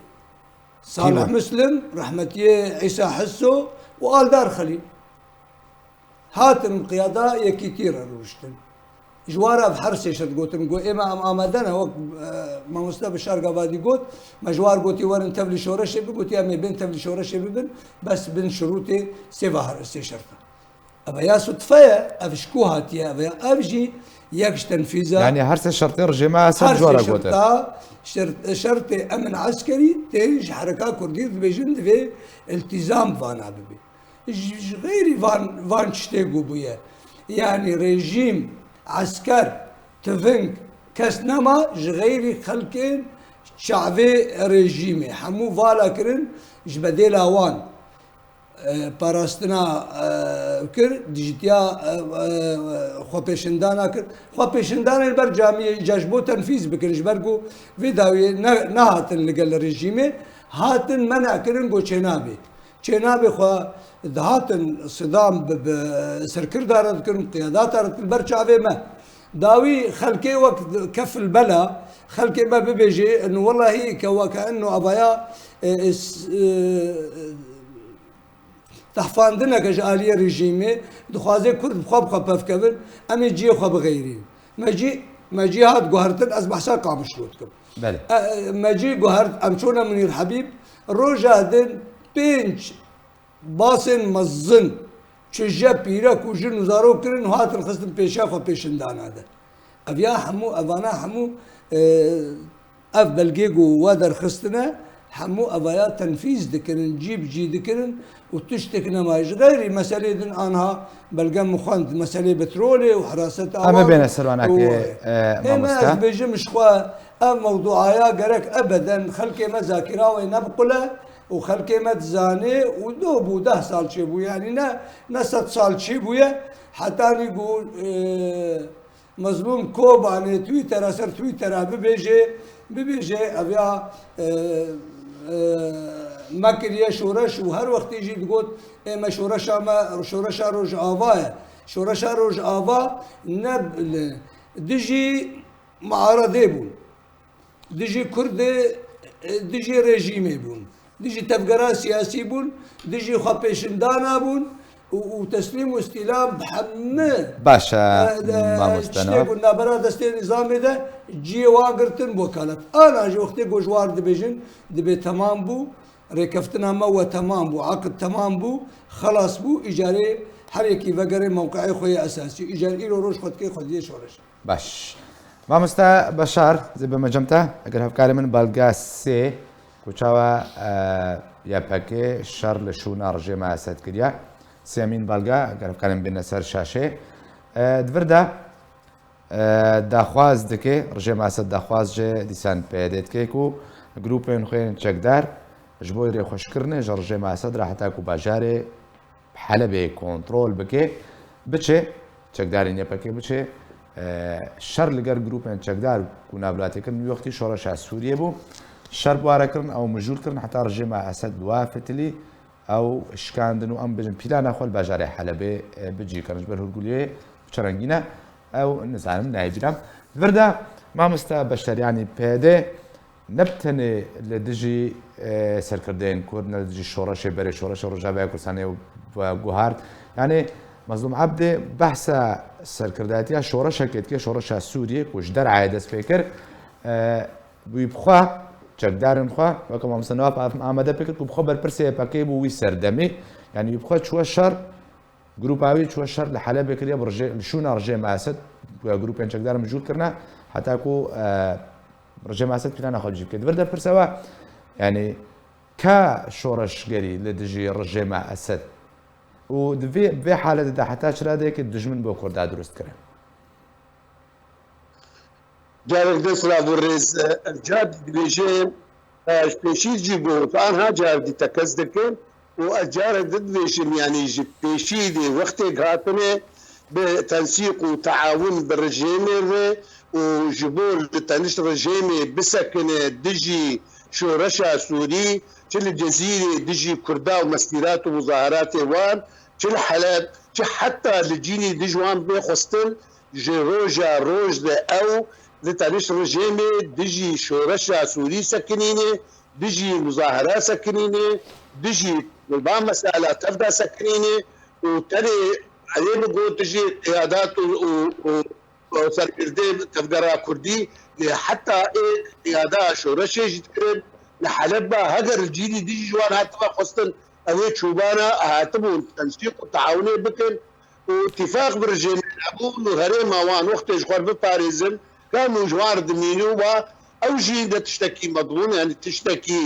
Salih Muslim, rehmetiyê Îsa Hisso û Aldar Xelîl. Hatin qiyada yekîtî re rûştin. Ji wan re ev her sê şert gotin. Got, ême em amade ne, wek, e, mamoste Bişar Gavadî got, me ji wan gotî werin tevlî şoreşê bibin, gotiye em ê bên tevlî şoreşê bibin, bes bin şirûtê sê ve her sê şerta. Ev ya sutfe ye, ev ji ku hatiye, ev ya, ev jî yek ji tenfîza. Yani her sê şertê rejîma Esed ji wan re gotin. Her sê şerta, şert-, şertê emin eskerî tê ji hereka kurdî dibêjin divê iltîzam vana bibe. Ji, ji xeyrî van, van tiştê ku bûye. Yanî rejîm, esker, tiving, kes nema ji xeyrî xelkên çavê rejîmê. Hemû vala kirin ji bedêla wan, e, parastina, e, kir, dijitiya, e, e, xwepêşindana kir. Xwepêşindanên ber camiyê îca ji bo tenfîz bikin, ji ber ku vê dawiyê ne, nehatin li gel rejîmê, hatin mena kirin ku çênabê. Çênabê xwe dihatin sidam bi, bi serkirda re dikirin, qiyadata re dikirin ber çavê me. Dawî xelkê wek kefil bela, xelkê me bibêjê, in welahî ke we ke eno avaya, e, e, s-, e, tehfandineke ji aliyê rejîmê, dixwaze Kurd bi xwe bi xwe pevkevin, em ê cihê xwe bixeyrîn. Me cî, me cî hat guhertin, ez behsa Qamişlo dikim. Belê. E, e, me cî guhert, em çûne Munîr Hebîb, roja din pênc basên mezin, çije, pîrek û jin û zarok kirin û hatin xistin pêşiya xwepêşindana de. Ev ya hemû, evana hemû, e, ev belgê ku we derxistine, hemû evaya tenfîz dikirin, cî bi cî dikirin û tiştek nemaye. Ji xeyrî meselê din anha belge min xwend, meselê petrolê û heraset awan. Em ê bêne ser wana û, e, e, ê me, mamoste. Ez dibêjim ji xwe, ev mewduaya gerek ebeden xelkê me zakira wê nebiqule û xelkê me dizanê û do bû, deh sal çêbû, yanî ne, ne sed sal çêbûye. Hetanî ku, e, Mezlûm Kobanê Twittera ser Twittera bibêje, bibêje, ev ya, e, e, me kiriye şoreş û her wextî jî digot, ê me şoreşa me, şoreşa Rojava ye. Şoreşa Rojava ne li dijî muaredê bûn. Dijî Kurdê, e, dijî rejîmê bûn. Dijî tevgera siyasî bûn, dijî xwepêşindana bûn û, û teslîm û îstîlam bi hemî, Baş e, e, e, mamoste tiştê Newaf. Ku navbera destê nîzamê de cihê wan girtin bi wekalet. Ana ji wextê ku ji wan dibêjin, dibê temam bû, rêkeftina me we temam bû, eqd temam bû, xelas bû, îcarê her yekî vegerê mewqeyê xwe yê esasî. Îcar îro roj xwe dikê xwediyê şoreş. Baş. Mamoste Beşar, zê bime cem te, eger hevkarê min belga sê, ku çawa, e, Y P G şer li şûna rejêma Esed kiriye. Sêmîn belga, eger hevkarê min bîne ser şaşê. E, di vir de, e, daxwaz dike, rejêma Esed daxwaz ji dîsan P Y D dike ku grûpên xwe yên çekdar ji bo rêxweşkirinê ji rejêma Esed re heta ku bajarê Helebê kontrol bike, biçe, çekdarên Y P G biçe, e, şer li gel grûpên çekdar ku navlatê kirin, wî wextî şoreşa Sûriyê bû, şer bi wan re kirin, ew mijûl kirin, heta rejîma Esed bi wan fitilî, ew şikandin û em bêjin pîlana xwe li bajarê Helebê, e, bicî kirin. Ji ber hûrguliyê çi rengî ne, ew nizanim nayê bîra. Di vir de mamoste Beşar, yanî P Y D, ne bi tenê li dijî, e, serkirdeyên Kurd, ne li dijî şoreşê berê, şoreşê Rojavaya Kurdistanê we guhart. Yanî Mezlûm Ebdê behsa serkirdayetiya şoreşekê dike, şoreşa Sûriyê ku ji derayê dest pê kir. E, wî bi xwe, çekdarên xwe, weke mamoste Newaf amade pê kir ku bi xwe berpirsê Y P G bû wî serdemê. Yanî wî bi xwe çûye şer, Grûpa wî çûye şer li Helebê kiriye, bi rejê-, li şûna rejêma Esed, ku ya grûpên çekdar mijûl kirine, heta ku, e, rejêma Esed plana xwe cî bike. Di vir de pirse we, yanî ka şoreşgerî li dijî rejêma Esed û di vê, vê haletê de heta çi radeyekê dijmin bo Kurda dirust kire? Carek din silav û rêz, e, ev car dibêje, e, ji pêşî jî got, anha car dî tekez dikin û ez carek din dibêjim, yanî ji pêşî dê wextêk hatine bi tensîq û teawun bi rejêmê ve û ji bo li tenişt rejêmê bisekine dijî şoreşa Sûrî, çi li Cezîrê dijî Kurda û mestîrat û muzaheratê wan, çi li Heleb, çi heta li Cînî dij wan bê xwestin, ji roja roj de ew li tenişt rejêmê dijî şoreşa Sûrî sekinîne, dijî muzahera sekinîne, dijî van mesela tev de sekinîne û tenê Ew ê bi got jî qiyadat û, û, û, û serkirdê tevgera Kurdî, lê heta ê qiyada şoreşê jî dikirin, li Heleba heger li cînî dijî ji wan hatibe xwestin, ew ê çûbana hatibûn tenşîq û teawunê bikin û tîfaq bi rejêmê hebûn û herêma wan wextê ji xwe biparêzin, kam û ji wan re dimîne û wa ew jî ne tiştekî medbûn, yanî tiştekî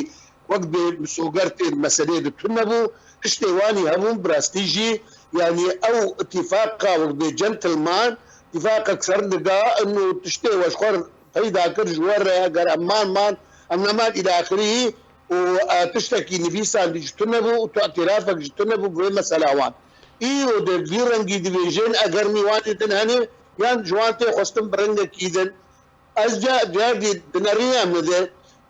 wek bê misoger tê meselê de tune bû, tiştê wanî hebûn, bi rastî jî, yanî ew îtîfaqa wek bê gentleman, îtîfaqek serniga, ino tiştê we ji xwe peyda kir, ji we re, eger em man man, em neman îlaxirî û, e, tiştekî nivîsandî ji tune bû û tu îtîrafek ji tune bû bi vê mesela wan. Îro de vî rengî dibêjin, eger mîwanê din hene, yan ji wan tê xwestin bi rengekî din. Ez ca-, cardî di nerîna min de,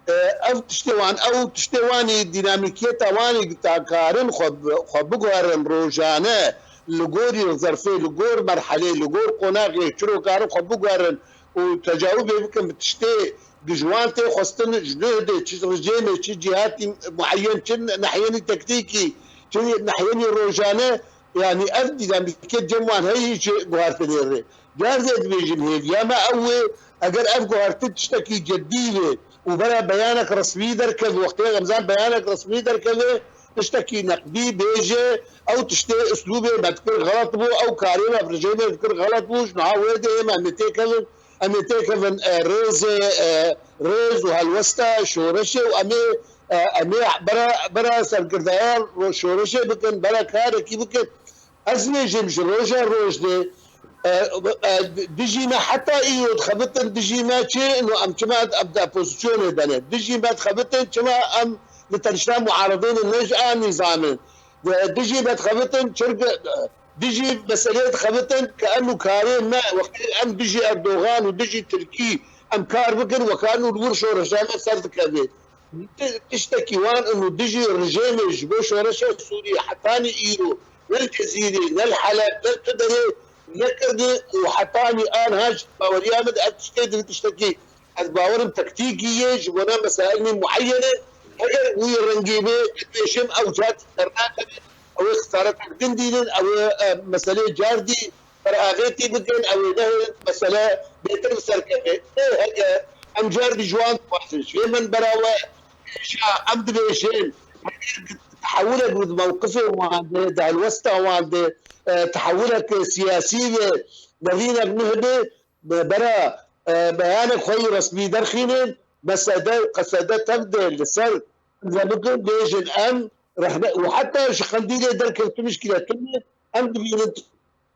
e, ev tiştê wan, ew tiştê wanî, dînamîkiyeta wanî ta karin xwe bi-, xwe biguherin rojane, li gorî zerfê, li gor merhelê, li gor qonaxê, çiro karin xwe biguherin û tecawibê bikin bi tiştê di ji wan tê xwestin, ji nuh de çi rejêmê, çi cîhatî mueyen, çi nehiyenî tektîkî, çi nehiyenî rojane, yanî ev dînamîkiyet cem wan heyî ji guhertinê re. Derdê dibêjin hêviya me ew ê, eger ev guhertin tiştekî ceddî be û bera beyanek resmî derkeve, wextê em zan beyanek resmî derkeve, tiştekî neqdî bêje, ew tiştê uslûbê me dikir xelet bû, ew karê me bi rejêmê dikir xelet bû, ji niha wê dê em ê têkevin, em ê têkevin, e, rêzê, e, rêz û helwesta şoreşê û em ê, e, em ê bera, bera serkirdaya ro-, şoreşê bikin, bera karekî bikin. Ez dibêjim ji roja roj de, e, e, dijî me heta îro dixebitin, dijî me çi, no em çima em di opozisyonê de ne. Dijî me dixebitin, çima em li tenişta muaredê ne, ne ji a nîzam in. E, dijî me dixebitin, çirg-, e, dijî meseleyê dixebitin ke em û karê me, wextê em dijî Erdogan û dijî Tirkî em kar bikin, weka û li wir şoreşa me ser dikeve. Ti-, tiştekî wan û dijî rejêmê ji bo şoreşa Sûriyê hetanî îro ne li Cezîrê, ne li Heleb, ne li tu derê nekirine û hetanî anha ji baweriya min de ev tiştê di tiştekî ez bawerim tektîkî ye ji bona mesailê mueyene. Heger wî rengî be, ez dibêjim ew car dernakeve, ew ê xisaretek din dînin, ew ê, e, meselê cardî beravêtî bikin, ew ê nehêlin mesele bêtir bi ser keve. Ê heke em car dî ji wan dixwazin, ji vê min bera we hêja em dibêjin, heger tehewilek bi mewqifê wan de, di helwesta wan de, e, tehewilek siyasî ve, nevînek nuh be, be-, bera, e, beyanek xwe yî resmî derxînin, mesede, qesede tev de li ser bikin, bêjin em rehne-, û heta ji Qendîlê derkevtimiş kire tune, em dibînin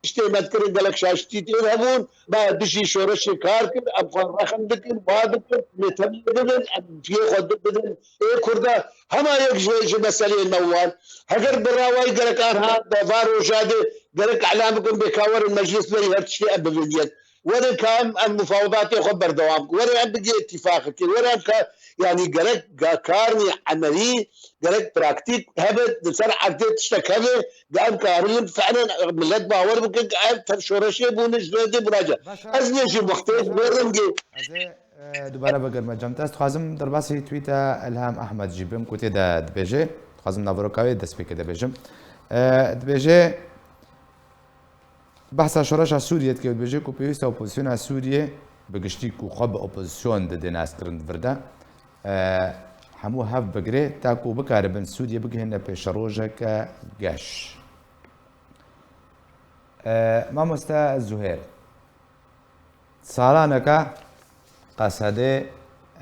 tiştê me dikirin gelek şaştî tê de hebûn, me dijî şoreşê kar kir, em xwe rexin dikin, wa dikin, lê tevlê bibin, em cihê xwe di-, bidin ê Kurda. Hema yek ji, ji meseleyên me wan. Heger bi rawayî gerek anha, di van roja de gerek îlan bikin, bê ka werin meclis berî her tiştê em bibin yek. Werin ka em, em mufawedatê xwe berdewam bikin. Werin em bigê îtîfaqekê. Werin em ka, yanî gerek ga-, karnî emelî, gerek praktîk hebe, di ser erdê tiştek hebe, ga em karin fi'len millet bawer bikin, ga ev tev şoreşê bûne, ji dê bûna ca. Baş e. Ez nêjî wextê, Baş e. Wê rengê. Ez ê, e, dubare bigirme cem te. Ez dixwazim derbasî tweeta Elham Ahmed jî bim, ku tê de dibêje. Dixwazim naveroka wê destpêkê de bêjim. E, dibêje, Behsa şoreşa Sûriyê dike û dibêje ku pêwîst e opozisyona Sûriyê bi giştî ku xwe bi opozisyon dide naskirin di vir de, e, hemû hev bigire ta ku bikaribin Sûriyê bigihîne pêşerojeke geş. E, mamoste Zuhêr, Salaneke Qesedê,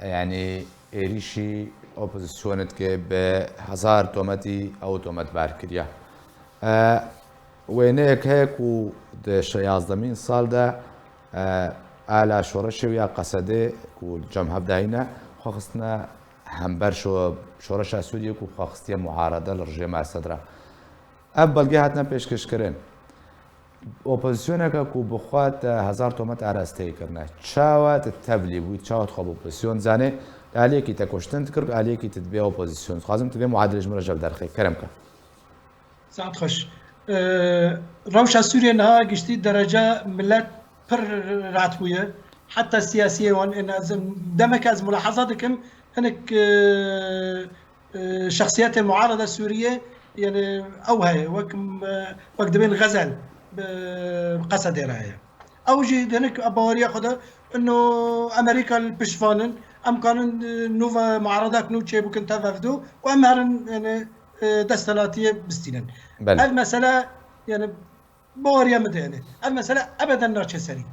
yanî êrîşî opozîsyonê dike, bi hezar tometî ew tometbar kiriye. E, wêneyek heye ku di şe-, yazdemîn sal de, e, ala şoreşê ya Qesedê ku cem hev de hîne, xwe xistine hember şo-, şoreşa Sûriyê ku xwe xistiye muarede li rejêma Esed re. Ev belge hatine pêşkêşkirin. Opozisyoneke ku bi xwe te hezar tomet arasteyê kirine. Çawa tu tevlî bûyî, çawa tu xwe bi opozisyon zanê? Aliyekî te kuştin dikir, aliyekî tu dibê opozisyon. Dixwazim tu vê muadilê ji min re jev derxî. Kerem ke. Saet xweş. Ee, rewşa Sûriyê niha giştî dereca millet pir rahat bûye. Heta siyasiyê wan, ên ez, demek ez mulahaza dikim, hinek, e, e, şexsiyetê muarada Sûriyê, yani ew heye, wek, e, wek dibên Xezel. bi Qesedê re heye. Ew jî dinik baweriya xwe de ino Amerîka li pişt van in, em kanin, e, nû ve muaredak nû çêbikin tev hevdû û em herin, yani, e, desthilatiyê bistînin. Belê. Ev mesele, yani, baweriya min de, yani, ev mesele ebeden naçe serî.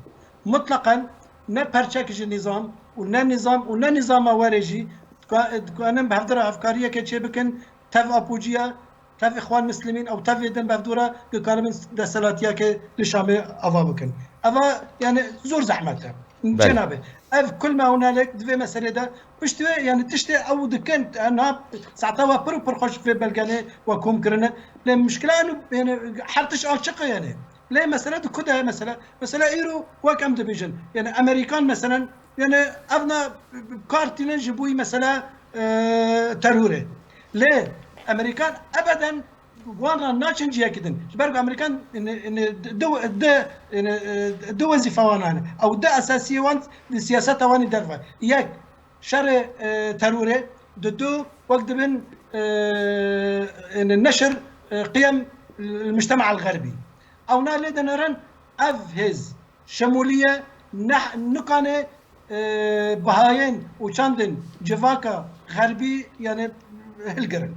Mutleqen ne perçek ji nîzam û ne nîzam û ne nîzama werê jî dika-, dikanin bi hevdira hevkariyeke çêbikin, tev Apûciya, tev Îxwan Muslimîn ew tev ê din bevdû re dikaribin desthilatiyeke li Şamê ava bikin. Eva, yani, zor zehmet e. Belê. Çênabe. Ev kul me hûn hale di vê meselê de piştî wê, yani, tiştê ew dikin, e, niha saeta we pir û pir xweş vê belgenê we kom kirine. Lê mişkila eno, yani, her tişt açiq e, yani. Lê mesele di ku de ye mesele? Mesele îro wek em dibêjin. Yani, Amerîkan meselen, yani, evna kar tînin ji bo mesela, e, terorê. Lê Amerîkan ebeden wan re naçin cihekî din. Ji ber ku Amerîkan, yani, di, di, yani, e, di wezîfa wan hene. Ew di esasiyê wan di siyaseta wan ê derve. Yek, şerê, e, terorê, di du, wek dibin, e, yani, neşir, e, qiyem, e, mujtema el-xerbî. Ewna lê dinêrin, ev hêz şemûlî ye, ne, nikane, e, bihayên û çandên civaka xerbî, yani, hilgirin.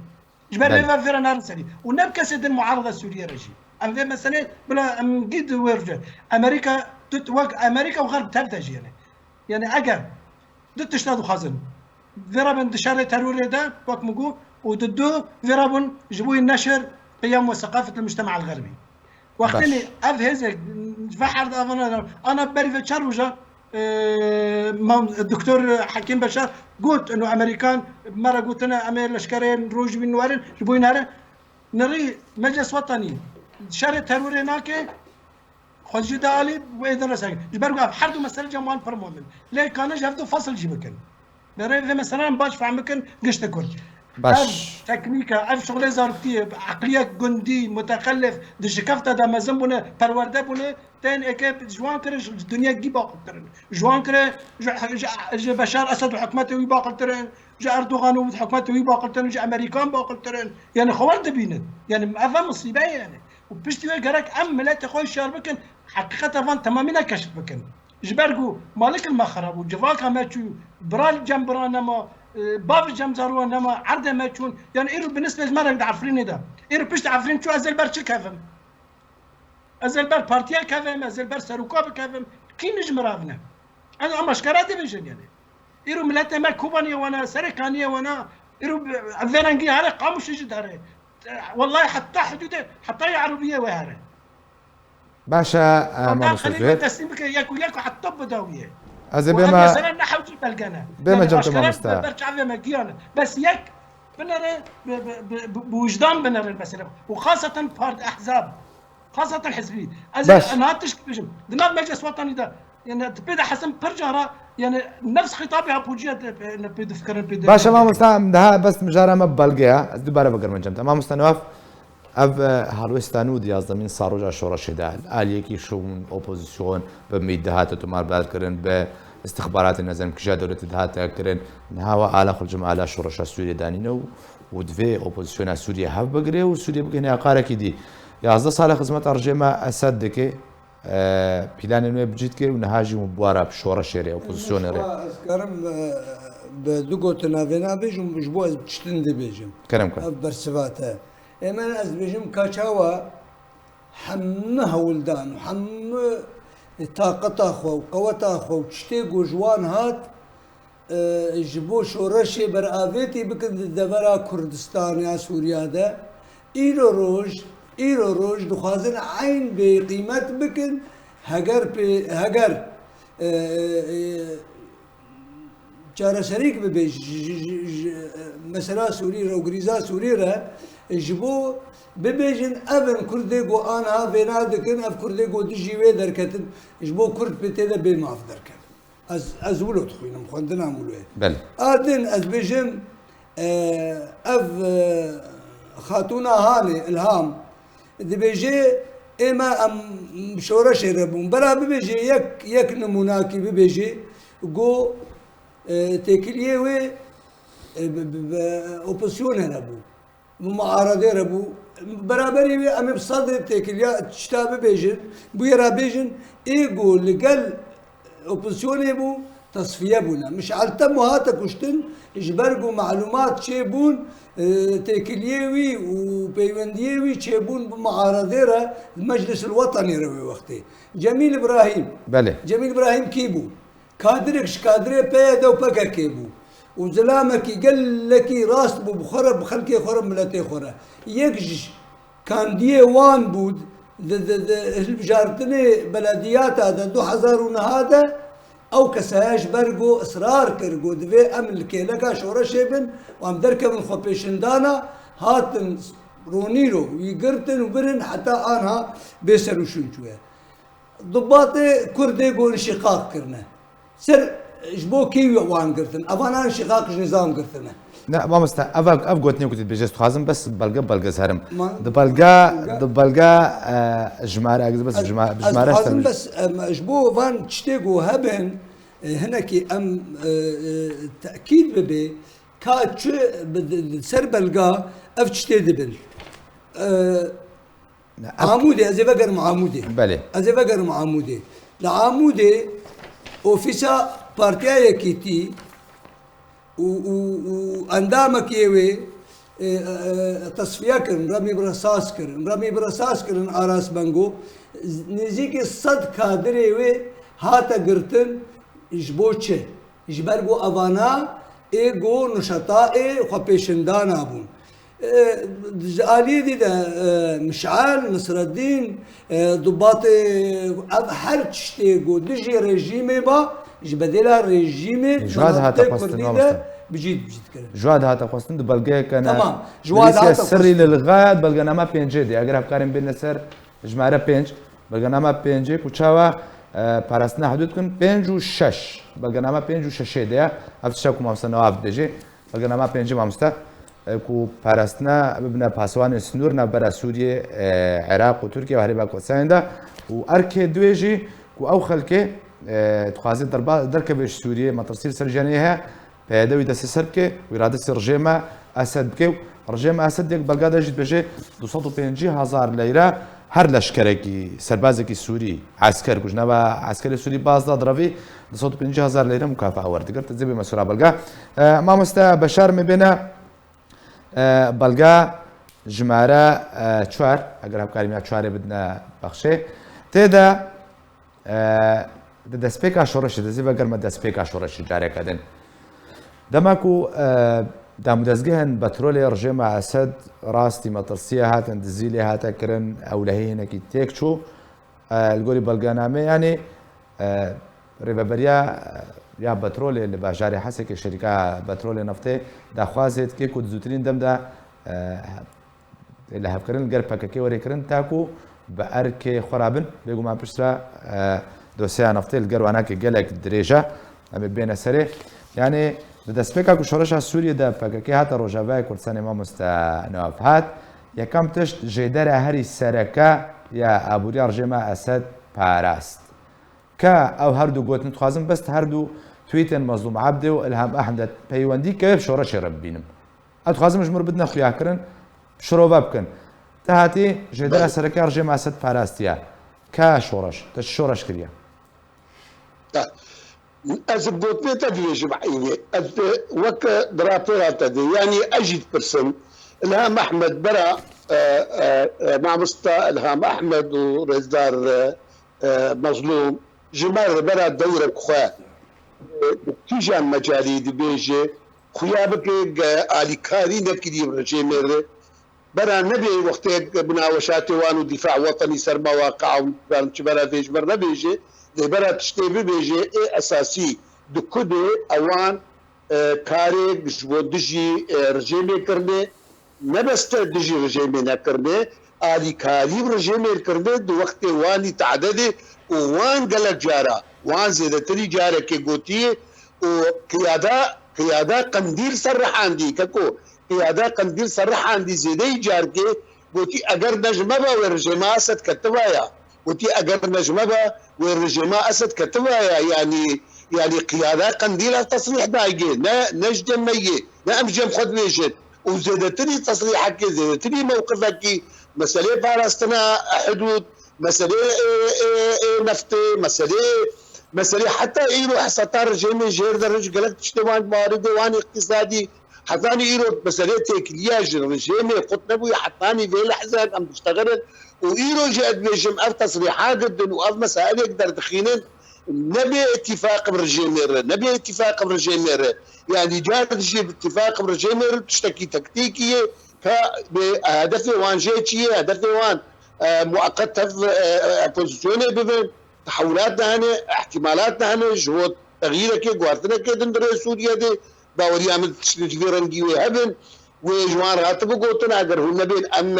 Ji ber Belê. vê ve vê re narin serî. Û ne bi kesê din muarada Sûriye re jî. Em vê meselê bila em gî di wê rû. Amerîka, tu, wek Amerîka û Xerb tev de jî, yani. Yani, eger du tişta dixwazin, vê re bin di şerê terorê de, wek min got, û di du vê re bin ji bo neşir qiyam ve seqafet li mujtema el-xerbî. Wextê Baş. Ev hêzek ji ve her di avana de, ana berî ve çar roja, e, mam-, Doktor Hekîm Beşar got, ino Amerîkan me re gotine, em ê leşkerên roj bîn werin, ji bo nere. Nirî Meclis Wetanî şerê terorê nake, xwe jî de alî û êdin re ser. Ji ber ku ev her du mesele cem wan pir muhim in. Lê kanin ji hevdu fesil jî bikin. Berê vê meseleyan baş fehm bikin giştê Kurd. Baş. Ev teknîk e, ev şixulê zaroktî ye, eqliyek gundî, mutexelif, di şikefte de mezin bûne, perwerde bûne, tên êkê ji wan kire ji dinya gî baqiltir in. Ji wan kire ji, ji, ji Beşar Esed û hikûmetê wî baqiltir in, ji Erdogan û hikûmetê wî baqiltir in, ji Amerîkan baqiltir in. Yani xwe wer dibînin. Yani ev e misîbe ye yani. Û piştî wê gerek em miletê xwe hişyar bikin, heqîqeta van temamî ne keşf bikin. Ji ber ku malik li me xera bû, civaka me çû, bira li cem bira nema, e, bav li cem zarwa nema, erdê me çûn. Yani îro bi nisbet ji me re di Efrînê de. Îro pişt Efrîn çû ez ê li ber çi kevim? Ez ê li ber partiya kevim, ez ê li ber seroka bikevim. Kî min ji min re evne? Ez ama eşkera dibêjin yani. Îro miletê me Kobaniyê wana, Serêkaniyê wana, îro bi-, vê rengî here, Qamişlî jî dere. Wellahî heta hidûdê, hetayê Erebiyê wê here. Baş e, e, Heta mamoste Xelîl Zuhêr. Teslîm bike, yek û yek û heta bi dawiyê. Ez ê Û bême, ev mesele ne hewcî belge ne. Bême Yani cem te aşkera mamoste. Bi ber çavê me giyan e. Bes yek binere, bi, bi, bi, bi, bi wijdan binere mesele. Û xaseten part ehzab. Xaseten hizbî. Ez Baş. ê niha tişt bêjim. Di nav Meclis Wetanî de, yani, tu pê de hesin pir cara, yani, nefs xîtabê Apûciya de, e, ne pê difikirin, pê de Baş e, mamoste, em daha bes mijara me belge ya. Ez dubare bigirim cem te. Mamoste Newaf, ev, e, helwêsta nû di yazdemîn saroja şoreşê de, aliyekî şûn, opozîsyon, bi mît dihate tomarberkirin, bi istixbaratê nezem kija dewletê dihate kirin. Niha we ala xwe li cem ala şoreşa Sûriyê danîne û, û divê opozîsyona Sûriyê hev bigire û Sûriyê bigihine aqarekî dî. Yazdeh sal e xizmeta rejêma Esed dike, e, planên wê bi cî dike û niha jî hûn bi wara bi şoreşê re, opozîsyonê re. Xwe ez karim, e, bi du gotina vêna bêjim, ji bo ez tiştin dibêjim. Kerem kir. Ev bersiva te. Ê min ez dibêjim ka çawa hemû hewldan û hemû taqeta xwe û qeweta xwe û tiştê ku ji wan hat, e, ji bo şoreşê beravêtî bikin di devera Kurdistanê ya Sûriya de. Îro roj, îro roj dixwazin eyn bêqîmet bikin, heger pê, heger, e, e, çareserîk bibe ji, ji, ji, ji, e, mesela Sûrî re û grîza Sûrî re, e, ji bo bibêjin ev in Kurdê ku aniha vêna dikin, ev Kurdê ku dijî wê derketin, ji bo Kurd pê tê de bê maf derkevin. Ez, ez wilo dixwînim, xwendina min wilo ye. Belê. A din ez bêjim, e, ev, e, xatûna Hanê, Ilham, dibêje, ê me em şoreşê re bûn. Bera bibêje yek, yek nimûnakî bibêje, got, e, têkiliyê wê, e, bi, bi, bi opozisyonê re bû. Bi muaredê re bû. Beraberî wê em ê bi sedê têkiliya tişta bibêjin. Bûye re bêjin, ê ku li gel opozisyonê bû, tesfiye bûne. Mişel Temo hate kuştin, ji ber ku melumat çêbûn, e, têkiliyê wî û peywendiyê wî çêbûn bi muaredê re, li Meclis el Wetenî re wê wextê. Cemîl Îbrahîm. Belê. Cemîl Îbrahîm kî bû? Kadirek ji kadirê P Y D û P K K bû û zilamekî gelekî rast bû bi xwe re, bi xelkê xwe re, miletê xwe re. Yek ji kandiyê wan bû di, di, di hilbijartinê belediyata de du hezar û neh de, ew kesaya ji ber ku israr kir ku divê em li kêleka şoreşê bin û em derkevin xwepêşindana, hatin ronîro wî girtin û birin heta anha bê ser û şûn çûye. Dubatê Kurdê ku înşîqaq kirine. Ser ji bo kî wan girtin? Evan înşîqaq ji nizam girtine. Ne, mamoste, ev, ev gotinê ku tu dibêje, ez dixwazim bes belge, belge zerim. Ma-, Di belga, belge? Di belga, e, jimare, ez bes Ez, jima-, ez jimare dixwazim ser bes, em, ji bo van tiştê ku hebin, e, hinekî em, e, e, tekîd bibe, ka çi bi, di, di ser belga ev tiştê dibin. E, Ne, ev Amûdê, ez ê vegerim Amûdê. Belê. Ez ê vegerim Amûdê. Li Amûdê ofîsa Partiya Yekîtî û, û, û endamekî wê, e, e, e, tesfiye kirin, remî bi resas kirin. Remî bi resas kirin Aras Bengo. Nêzîkî sed kadirê wê hate girtin ji bo çi? Ji ber ku evana ê ku nişeta ê xwepêşindana bûn. E, ji aliyê dî de, e, Mişal, Nisreddîn, e, Dubatê, ev her tiştê ku dijî rejîmê ba, ji bedêla rejîmê Ji wa dihate xwestin, Kurdî de mamoste? Bi cî, bi cî dikirin. Ji wa dihate xwestin di belgeyeke ne Tamam, ji wa dihate sirrî xwestin. Li lixayat belgenama pêncê de, eger hevkarên bêne ser Jimare pênc, belgenama pêncê ku çawa, e, parastina hudûd dikin, pênc û şeş. Belgenama pênc û şeş de ya, ev tişta ku mamoste Newaf dibêje, belgenama pêncê mamoste, e, ku parastina bibine pasewanên sinûr navbera Sûriyê, e, Iraq û Tirkiye û herêma Kurdistanê de û erkê duê jî ku ew xelkê, e, dixwaze derba-, derkeve ji Sûriyê, metirsî li ser jiyanê heye, P Y D wî destê ser bike, wî radestî rejêma Esed bike û rejêma Esed yek belga de jî dibêje du sed û pêncî hezar leyre her leşkerekî, serbazekî Sûrî, esker ku ji nava eskerê Sûrî baz da direvî, du sed û pêncî hezar leyre mukafa werdigirt. Ez ê bême sora belga. E, mamoste Beşar me bêne, e, belga jimare, e, çar, eger hevkarî me ya çarê bidine bexşê. Tê de E, di destpêka şoreşê de, zî vegerme destpêka şoreşê careke din. Dema ku, e, damûdezgehên petrolê rejêma Esed rastî metirsiye hatin, dizî lê hate kirin, ewlehî hinekî têk çû. E, li gorî belgenamê, yanî, e, rêveberiya, e, ya petrolê li bajarê Hesekê, şerîka petrolê neftê daxwazê dike ku di zûtirîn dem de, e, lihevkirin li gel P K K were kirin, ta ku bi erkê xwe re bin. Bêguman piştre, e, dosyeya neftê li gel wanakê gelek dirêj e. Em ê bêne serê. Yanî di destpêka ku şoreşa Sûriyê de P K K hate Rojavayê Kurdistanê, mamoste Newaf, hat, yekam tişt jêdera herî sereke ya aboriya rejêma Esed parast. Ka ew her du gotin, dixwazim bes her du tweetên Mazlûm Ebdê û Ilham Ehmed peywendî ke bi şoreşê re bibînim. Ez dixwazim ji min re bidine xuyakirin, şirove bikin. Te hatî jêdera Belê. sereke ya rejêma Esed parastiye. Ka şoreş, te çi şoreş kiriye? Ta, ez bi gotinê te dibêjim eynî. Ez, e, weke di rapora te de, yanî ez jî dipirsim. Ilham Ehmed bera, e, e, e, mamosta Ilham Ehmed û rêzdar, e, e, Mazlûm, ji me re bera dewrek xwe, e, di kîjan mecalî dibêje, xuya bike ge alîkarî nekirî rejêmê re, bera nebê wextê munaweşatê wan û dîfa wetenî ser me waqia û nizanim çi bera vê ji me re nebêje, lê bera tiştê bibêje, ê esasî di ku de ewan e, karê ji bo dijî, e, rejêmê kirine, ne bes te dijî rejêmê nekirine, alîkarî bi rejêmê kirine, di wextê wanî tade de û wan gelek cara, wan zêdetirî carekê gotiye û qiyada, qiyada Qendîl serrihandî, keko, qiyada Qendîl serrihandî zêdeyî carkê gotî, eger ne ji me be wê rejêma Esed ketivaya. Gotî, eger ne ji me be, wê rejêma Esed ketivaya, yanî, yanî qiyada Qendîl ev tesrîh dayê, ne, ne ji cem me yê, ne em ji cem xwe dibêjin. û zêdetirî tesrîhekê, zêdetirî mewqifekî, meselê parastina hidûd, meselê, e, e, e, neftê, meselê, meselê heta îro heseta rejêmê jêr de rij gelek tiştê wan, maridê wan îqtîsadî, hetanî îro meselê têkiliya ji rejêmê qut nebûye, hetanî vê lehzek em diştexirin û îro jî ez dibêjim ev tesrîhat didin û ev mesailek derdixînin, ne bê îtîfaq bi rejêmê re, ne bê îtîfaq bi rejêmê re. Yanî car dijî bi îtîfaq bi rejêmê re tiştekî tektîkî ye, ka bê hedefê wan jê çi ye, hedefê wan, e, mueqet tev, e, e, opozisyonê bibin, tehewlat de hene, ihtimalat de hene, ji bo texyîrekê, guhertinekê din di rê Sûriye de, baweriya min tiştê ji vî rengî wê hebin. Wê ji wan re hatibû gotin, eger hûn nebên em,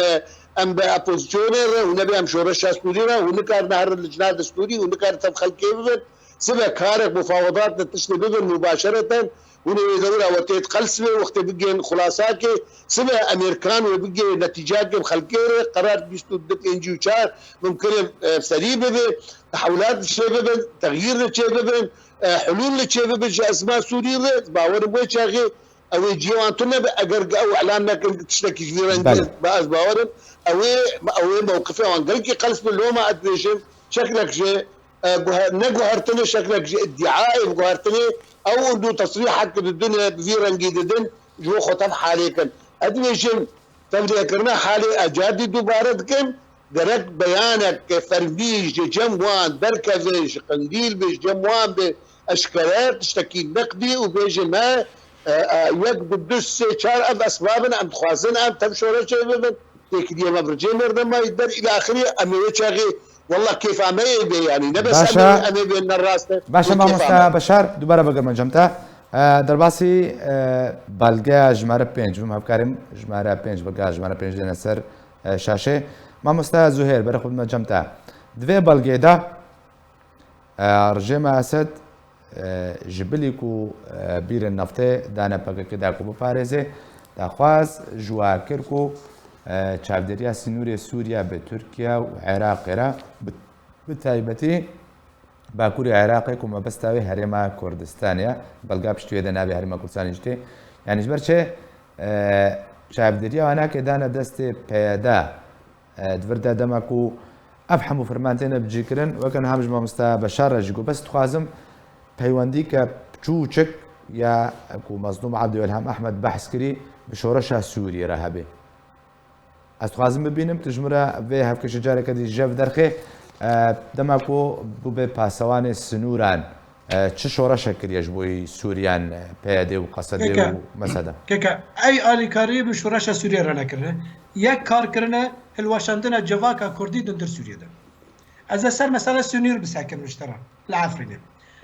em bi opozisyonê re, hûn nebê em şoreşa Sûrî re, hûn nikarin herin licna destûrî, hûn nikarin tev xelkê bibin. Sibe karek mufawedat de tiştê bibin mubaşereten, hûn ê wê dewra we tê diqelsibê, wextê bigên xulasakê, sibe Amerîkan wê bigê netîcakê bi xelkê re, qerar bîst û du pêncî û çar mimkin e, serî bibe, tehewlat çê bibin, texyîr çê bibin, e, hulûl çê bibin ji ezma Sûrî re, bawerim wê çaxê Ew ê cihê wan tune be, eger ew îlan nekin tiştekî ji vî rengî Belê. Be, ez bawer im. Ew ê, ew ê mewqifê wan gelkî qels be, loma ez dibêjim, şeklek ji, e, guhe-, ne guhertinê, şeklek ji îdîayê bi guhertinê, ew û du tesrîhek didine, bi vî rengî didin, ji bo xwe tev halê kin. Ez dibêjim, tevlêkirina halê ez car dî dubare dikim, gerek beyanek fermî ji cem wan derkeve, ji qendîl be, ji cem wan be, eşkere tiştekî neqdî û bêje me, e, e, yek, du, du, sê, çar ev esbab in, em dixwazin em tev şoreşê bibin, têkiliyê me bi ricê mêrde mayî der îlaxirî, em ê wê çaxê, wallah kêfa me yê bê, yanî ne bes em Başa. Ê, em ê bê ne rast e, Başa wê kêfa mamosta me. Beşar, dubare bigirme cem te. E, derbasî, e, belgeya jimare pênc bim, hevkarim jimare pênc, belgeya jimare pênc dêne ser, e, şaşê. Mamosta Zuhêr, berê xwe bime cem te. Di vê belgê de, e, rejêma Esed, e, ji bilî ku, e, bîrên neftê dane P K K da ku biparêze, daxwaz ji we kir ku, e, çavdêriya sînorê Sûriye bi Tirkiye û Iraqê re bi, bi taybetî Bakurê Iraqê ku mebesta wê Herêma Kurdistanê ye, belga piştî wê de navê Herêma Kurdistanê jî tê. Yanî ji ber çi, e, çavdêriya wan nake dane destê P Y D, e, di vir de dema ku ev hemû firman têne bicîkirin, weke niha min ji mamosta Beşar re jî got, bes dixwazim peywendîke piçûçik ya ku Mezlûm Ebdî û Îlham Ehmed behs kirî bi şoreşa Sûriyê re hebe. Ez dixwazim bibînim, tu ji min re vê hevkêşê careke dî jev derxê. E, dema ku bûbe pasewanê sinûran, e, çi şoreşek kiriye ji bo Sûriyan, e, P Y D û Qesede Keke. Û Mesede? Keke, ey alîkarî bi şoreşa Sûriyê re nekirine. Yek kar kirine, hilweşandina civaka Kurdî di hundir Sûriyê de. Ez ê ser mesela Sinûr bisekirim ji te re, li Efrînê.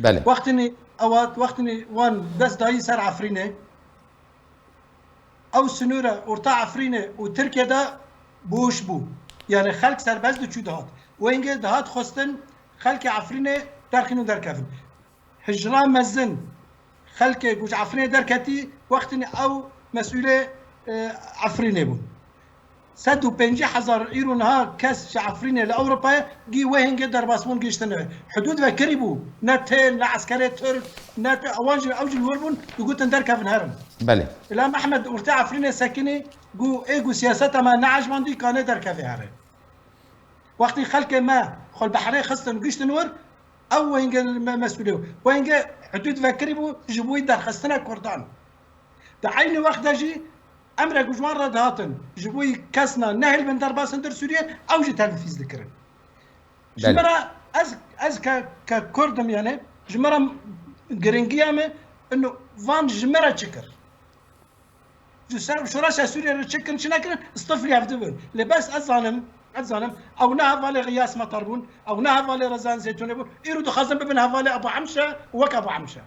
Belê. Wextinî ewa, wextinî wan dest dayî ser Efrînê, Ew sinûre orta Efrînê û Tirkiyê de boş bû. Yanî xelk serbest diçû dihat. Wengê dihat xwestin xelkê Efrînê derxîn û derkevin. Hijra mezin xelkê ku ji Efrînê derketî wextinê ew mesûlê, e, Efrînê bûn. Sed û pêncî hezar îro niha kes ji Efrînê li Ewropayê gî wê hingê derbasbûn gihiştine. Hidûd vekirî bû. Ne têl, ne eskerê Tirk, ne te-, ewan jî, ew jî li wir bûn, digotin derkevin herin. Belê. Îlham Ehmed ortê Efrînê sekinî, got, ê ku siyaseta me neejmandî, kanê derkevê herê. Wextî xelkê me xwe li behrê xistin, gihiştin wir, ew wê hingê me-, mesûlê bû. Wê hingê hidûd vekirî bû ji bo derxistina Kurdan. Di eynî wext de jî emre ku ji wan re dihatin, ji bo kes na nehêlbin derbas hundir Sûriyê, ew jî telfîz dikirin. Ji Belê. Me re ez, ez ke, ke Kurd im, yanî, ji me re giringiya me, ino van ji me re çi kir? Ji ser şoreşa Sûriyê re çi kirin, çi nekirin, stiflî ev dibin. Lê bes ez zanim, ez zanim, ew ne hevalê Xiyas Metar bûn, ew ne hevalê Rezan Zeytûnê bûn, îro dixwazin bibin hevalê Abu Hemşe û wek Abu Hemşe.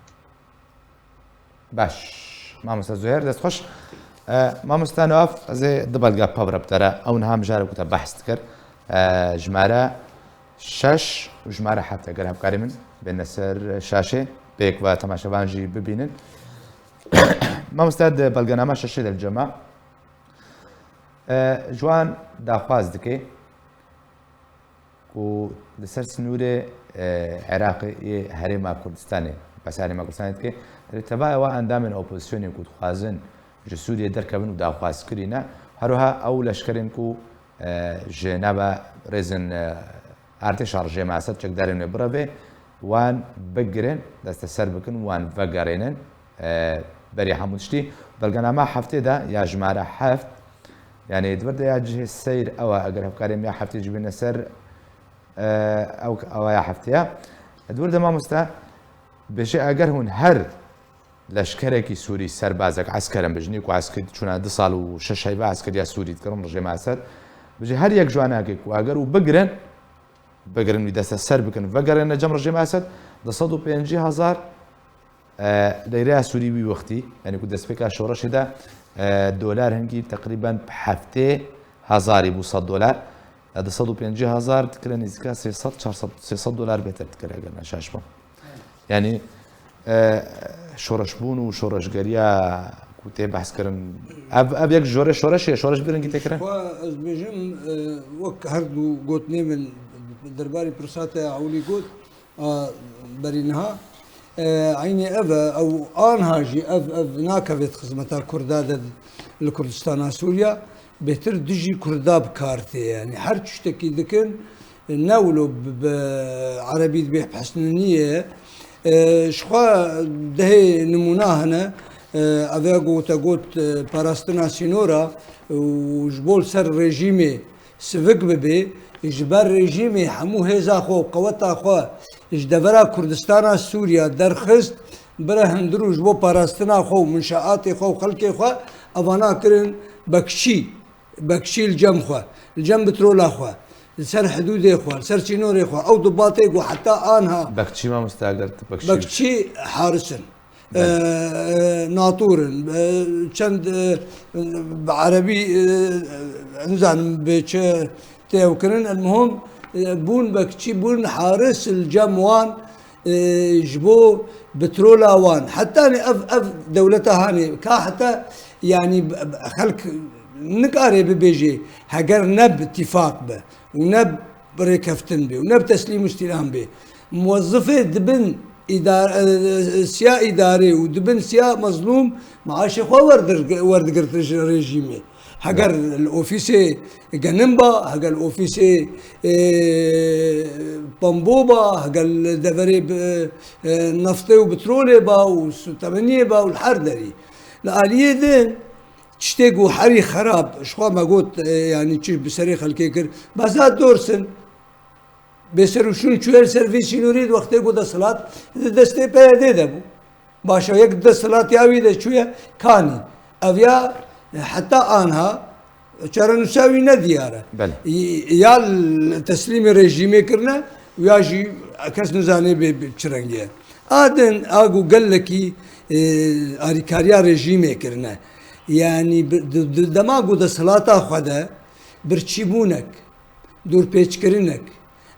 Baş. Mamosta Zuher, dest xweş. E, mamosta Newaf, ez ê du belga pevre bi te re. Ew niha mijarê ku te behs dikir. E, jimare şeş û jimare heft, eger hevkarê min bêne ser şaşê, pêk ve temaşevan jî bibînin. Mamosta di belgenama şeşê de li cema, e, ji wan daxwaz dike. Ku li ser sinûrê, e, Iraqê yê Herêma Kurdistanê, behsa Herêma Kurdistanê dike, li tevaya wa endamên opozisyonê ku dixwazin ji Sûriyê derkevin û daxwazkirî ne. Her wiha ew leşkerên ku, e, ji nava rêzên, e, artêşa rejîma Esed çekdarên wê birevê, wan bigirin, desteser bikin, wan vegerênin, e, berî hemû tiştî. Belgenama heftê de ya jimare heft, yanî di vir de ya cihê seyr ew e, eger hevkarê em ya heftê jî bîne ser, e, ew, ew ya heftê ye. Di vir de mamoste, bêje eger hûn her leşkerekî Sûrî, serbazek, esker in, bijnî ku esker çûna du sal û şeş heyva eskeriya Sûrî dikirin rejîma Esed. Bijî her yek ji wan heke ku eger û bigirin, bigirin wî desteser bikin, vegerine cem rejîma Esed, du sed û pêncî hezar, e, leyreya Sûrî wî wextî, yanî ku destpêka şoreşê de, e, dolar hingî teqrîben heftê hezarî bû sed dolar. E, du sed û pêncî hezar dikire nêzîka sê sed, çar sed, sê sed dolar bêtir dikire eger ne şaş bim. Yanî, e, şoreşbûn û şoreşgeriya ku tê behs kirin, ev, ev yek ji jorê şoreşê ye, şoreş bi rengî tê kirin? Xwe ez dibêjim, e, wek her du gotinê min derbarê pirsa te ya ewilî got, a, berî niha, e, eynî ev e, ew anha jî ev, ev nakeve di xizmeta Kurda de li Kurdistana Sûriya, bêtir dijî Kurda bi kar tê. Yanî her tiştekî dikin, ne wilo bi, bi erebî dibê hepsniniye. E, ji xwe dehê nimûna hene. E, ev ya ku te got, e, parastina sînora û ji bo li ser rejîmê sivik bibe, ji ber rejîmê hemû hêza xwe û qeweta xwe ji devera Kurdistana Sûriya derxist, bire hundir û ji bo parastina xwe û minşeatê xwe û xelkê xwe evana kirin bekçî. Bekçî li cem xwe, li cem bitrola xwe, li ser hidûdê xwe, li ser sînorê xwe, ew dibatê ku heta anha Bekçî mamoste, eger tu bekçî Bekçî haris in. Belê. E, e, natûr in. E, çend, e, bi erebî, e, nizanim bê çi tê ew kirin. Elmuhim, e, bûn bekçî, bûn haris li cem wan, e, ji bo bitrola wan. Hetanî ev, ev dewleta hanê, ka heta, yanî, b-, b-, xelk nikare bibêje, heger ne bi tîfaq be û ne bi rêkeftin be û ne bi teslîm û îstîlam be. Muwezzifê dibin îdar-, e, siya îdarê û dibin siya mezlûm maaşê xwe werdir-, werdigirtin ji rejîmê. Heger li ofîsê genim ba, heger li ofîsê, e, pambo ba, heger li deverê bi, e, neftê û petrolê ba û su-, temeniyê ba û li her derî. Li aliyê din tiştê ku herî xerab, ji xwe me got, e, yanî çi bi serê xelkê kir, Behzat Dorsin, bêserûşûn çûye li ser vî sînorî di wextê ku desthilat di destê P Y D de bû. Baş e, yek desthilat ya wî de çûye kanî. Ev ya heta anha çarenûsa wî ne diyar e. Belê. Y-, ya l-, teslîmê rejîmê kirine, ya jî kes nizane bê, bê çi rengî ye. A din, a ku gelekî, e, alîkariya rejîmê kirine. Yanî bi, di, di dema ku desthilata xwe de birçîbûnek, dûrpêçkirinek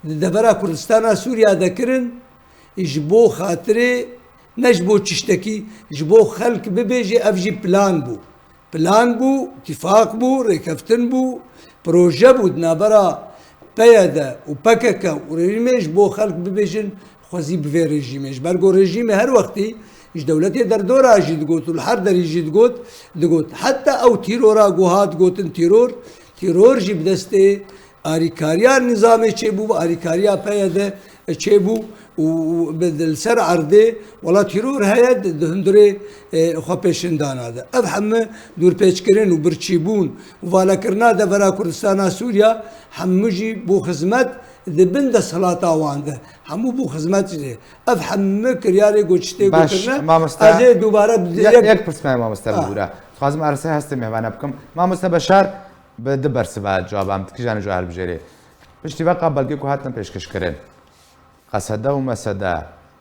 di devera Kurdistana Sûriya de kirin, ji bo xatirê, ne ji bo tiştekî, ji bo xelk bibêje, ev jî plan bû. Plan bû, tîfaq bû, rêkeftin bû, proje bû di navbera P Y D û P K K û rejîmê ji bo xelk bibêjin, xwezî bi vê rejîmê. Ji ber ku rejîmê her wextî ji dewletê derdora jî digot û li her derî jî digot, digot. Heta ew tîrora ku hat gotin tîror, tîror jî bi destê alîkariya nizamê çêbû, bi alîkariya P Y D çêbû û, û bi, li ser erdê wela tîror heye di, di hundirê, e, xwe pêşindana de. Ev hemû dûrpêçkirin û birçîbûn û valekirina devera Kurdistana Sûriya hemû jî bû xizmet di bin desthilata wan de. Hemû bû xizmet jî. Ev hemû kiryarê ku tiştê Baş, gotirine, mamoste, ez ê dubare bi ye-, yek yek pirs me mamoste Ah. bibûre. Dixwazim aristê hestê mêvane bikim. Mamoste Beşar, bi du bersiva cewaba min dikî, jane ji we hilbijêrê. Piştî veqa belgê ku hatine pêşkêşkirin, qesede û mesede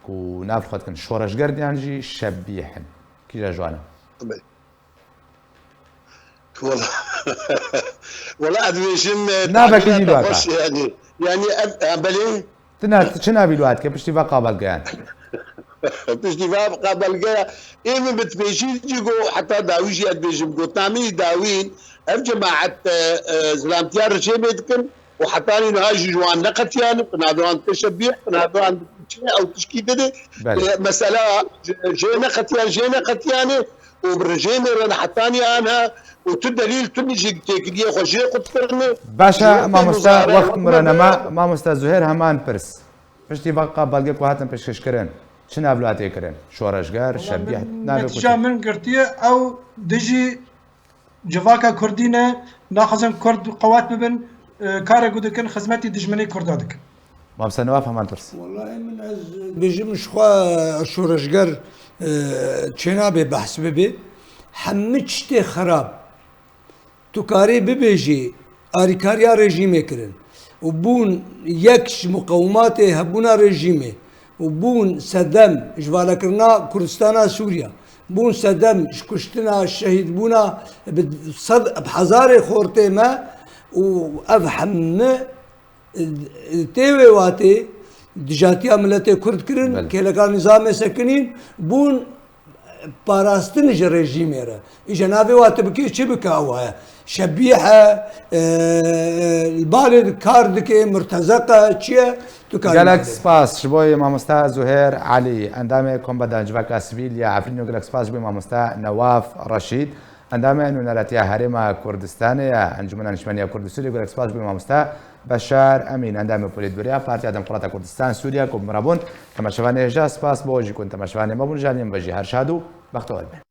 ku nav xwe dikin şoreşger in yan jî şebîh in, kîja ji wan e? Tabii. Wala, wala ez dibêjim, e, Navekî tabîra nî te wata. xweş, yanî, yanî ev, ha, belê. Tu na, tu çi navî li we dike piştî veqa belgeyan? Piştî veqa belgeya, ê min bi dibêjî jî got, heta dawî jî ez dibêjim, gotnameyî dawîn, ev cemaet, e, e, zilamtiya rejêmê dikin û hetanî niha jî ji wan neqetiyane, bi navê wan dike şebîh, bi navê wan dike çi, ew tişkî dide. Belê. E, mesela, jê, jê neqetiyan, jê neqetiyane û bi rejêmê re li hetaniye an he û tu delîl tu jî têkiliyê xwe jê qut kirine. Baş e, mamoste, wext min re nema. Mamoste Zuhêr, heman pirs. Piştî veqa belgê ku hatin pêşkêşkirin, çi nav li we tê kirin? Şoreşger, şebîh, navê ku Netîca min girtiye, ew dijî civaka kurdî ne, naxwazin kurd qewet bibin, e, karê ku dikin xizmetî dijminê kurda dikin. Mamoste Newaf, heman pirs. Wallahî min ez bêjim ji xwe şoreşger, e, çênabê behs bibe. Hemî tiştê xerab tu karî bibêjî, arîkariya rejîmê kirin û bûn yek ji muqewimatê hebûna rejîmê û bûn sedem ji valekirina Kurdistana Sûriya, bûn sedem ji kuştina, şehîdbûna bi sed, bi hezarê xortê me û ev hemî tê wê watê dijatiya miletê Kurd kirin, Belê. kêleka nîzamê sekinîn, bûn parastin ji rejîmê re. Îja navê wa tu bikî çi bike ew e? Şebîh e, e, li balê kar dike, murtezeq e, çi ye? Tu karî Gelek nadê. Spas ji bo mamoste Zuhêr Elî, endamê Kombeda Civaka Sivîl ya Efrînê û gelek spas ji bo mamoste Newaf Reşîd, endamê Nûneretiya Herêma Kurdistanê ya Encûmena Niştmaniya Kurd û Sûriyê, gelek spas ji bo mamoste Beşar Emîn, endamê Polîtbûroya Partiya Demokrata Kurdistan Sûriye ku bi min re bûn. Temaşevanê hêja spas bo jî ku temaşevanê me bûn, ji aliyê min ve jî her şad û bextewar bin.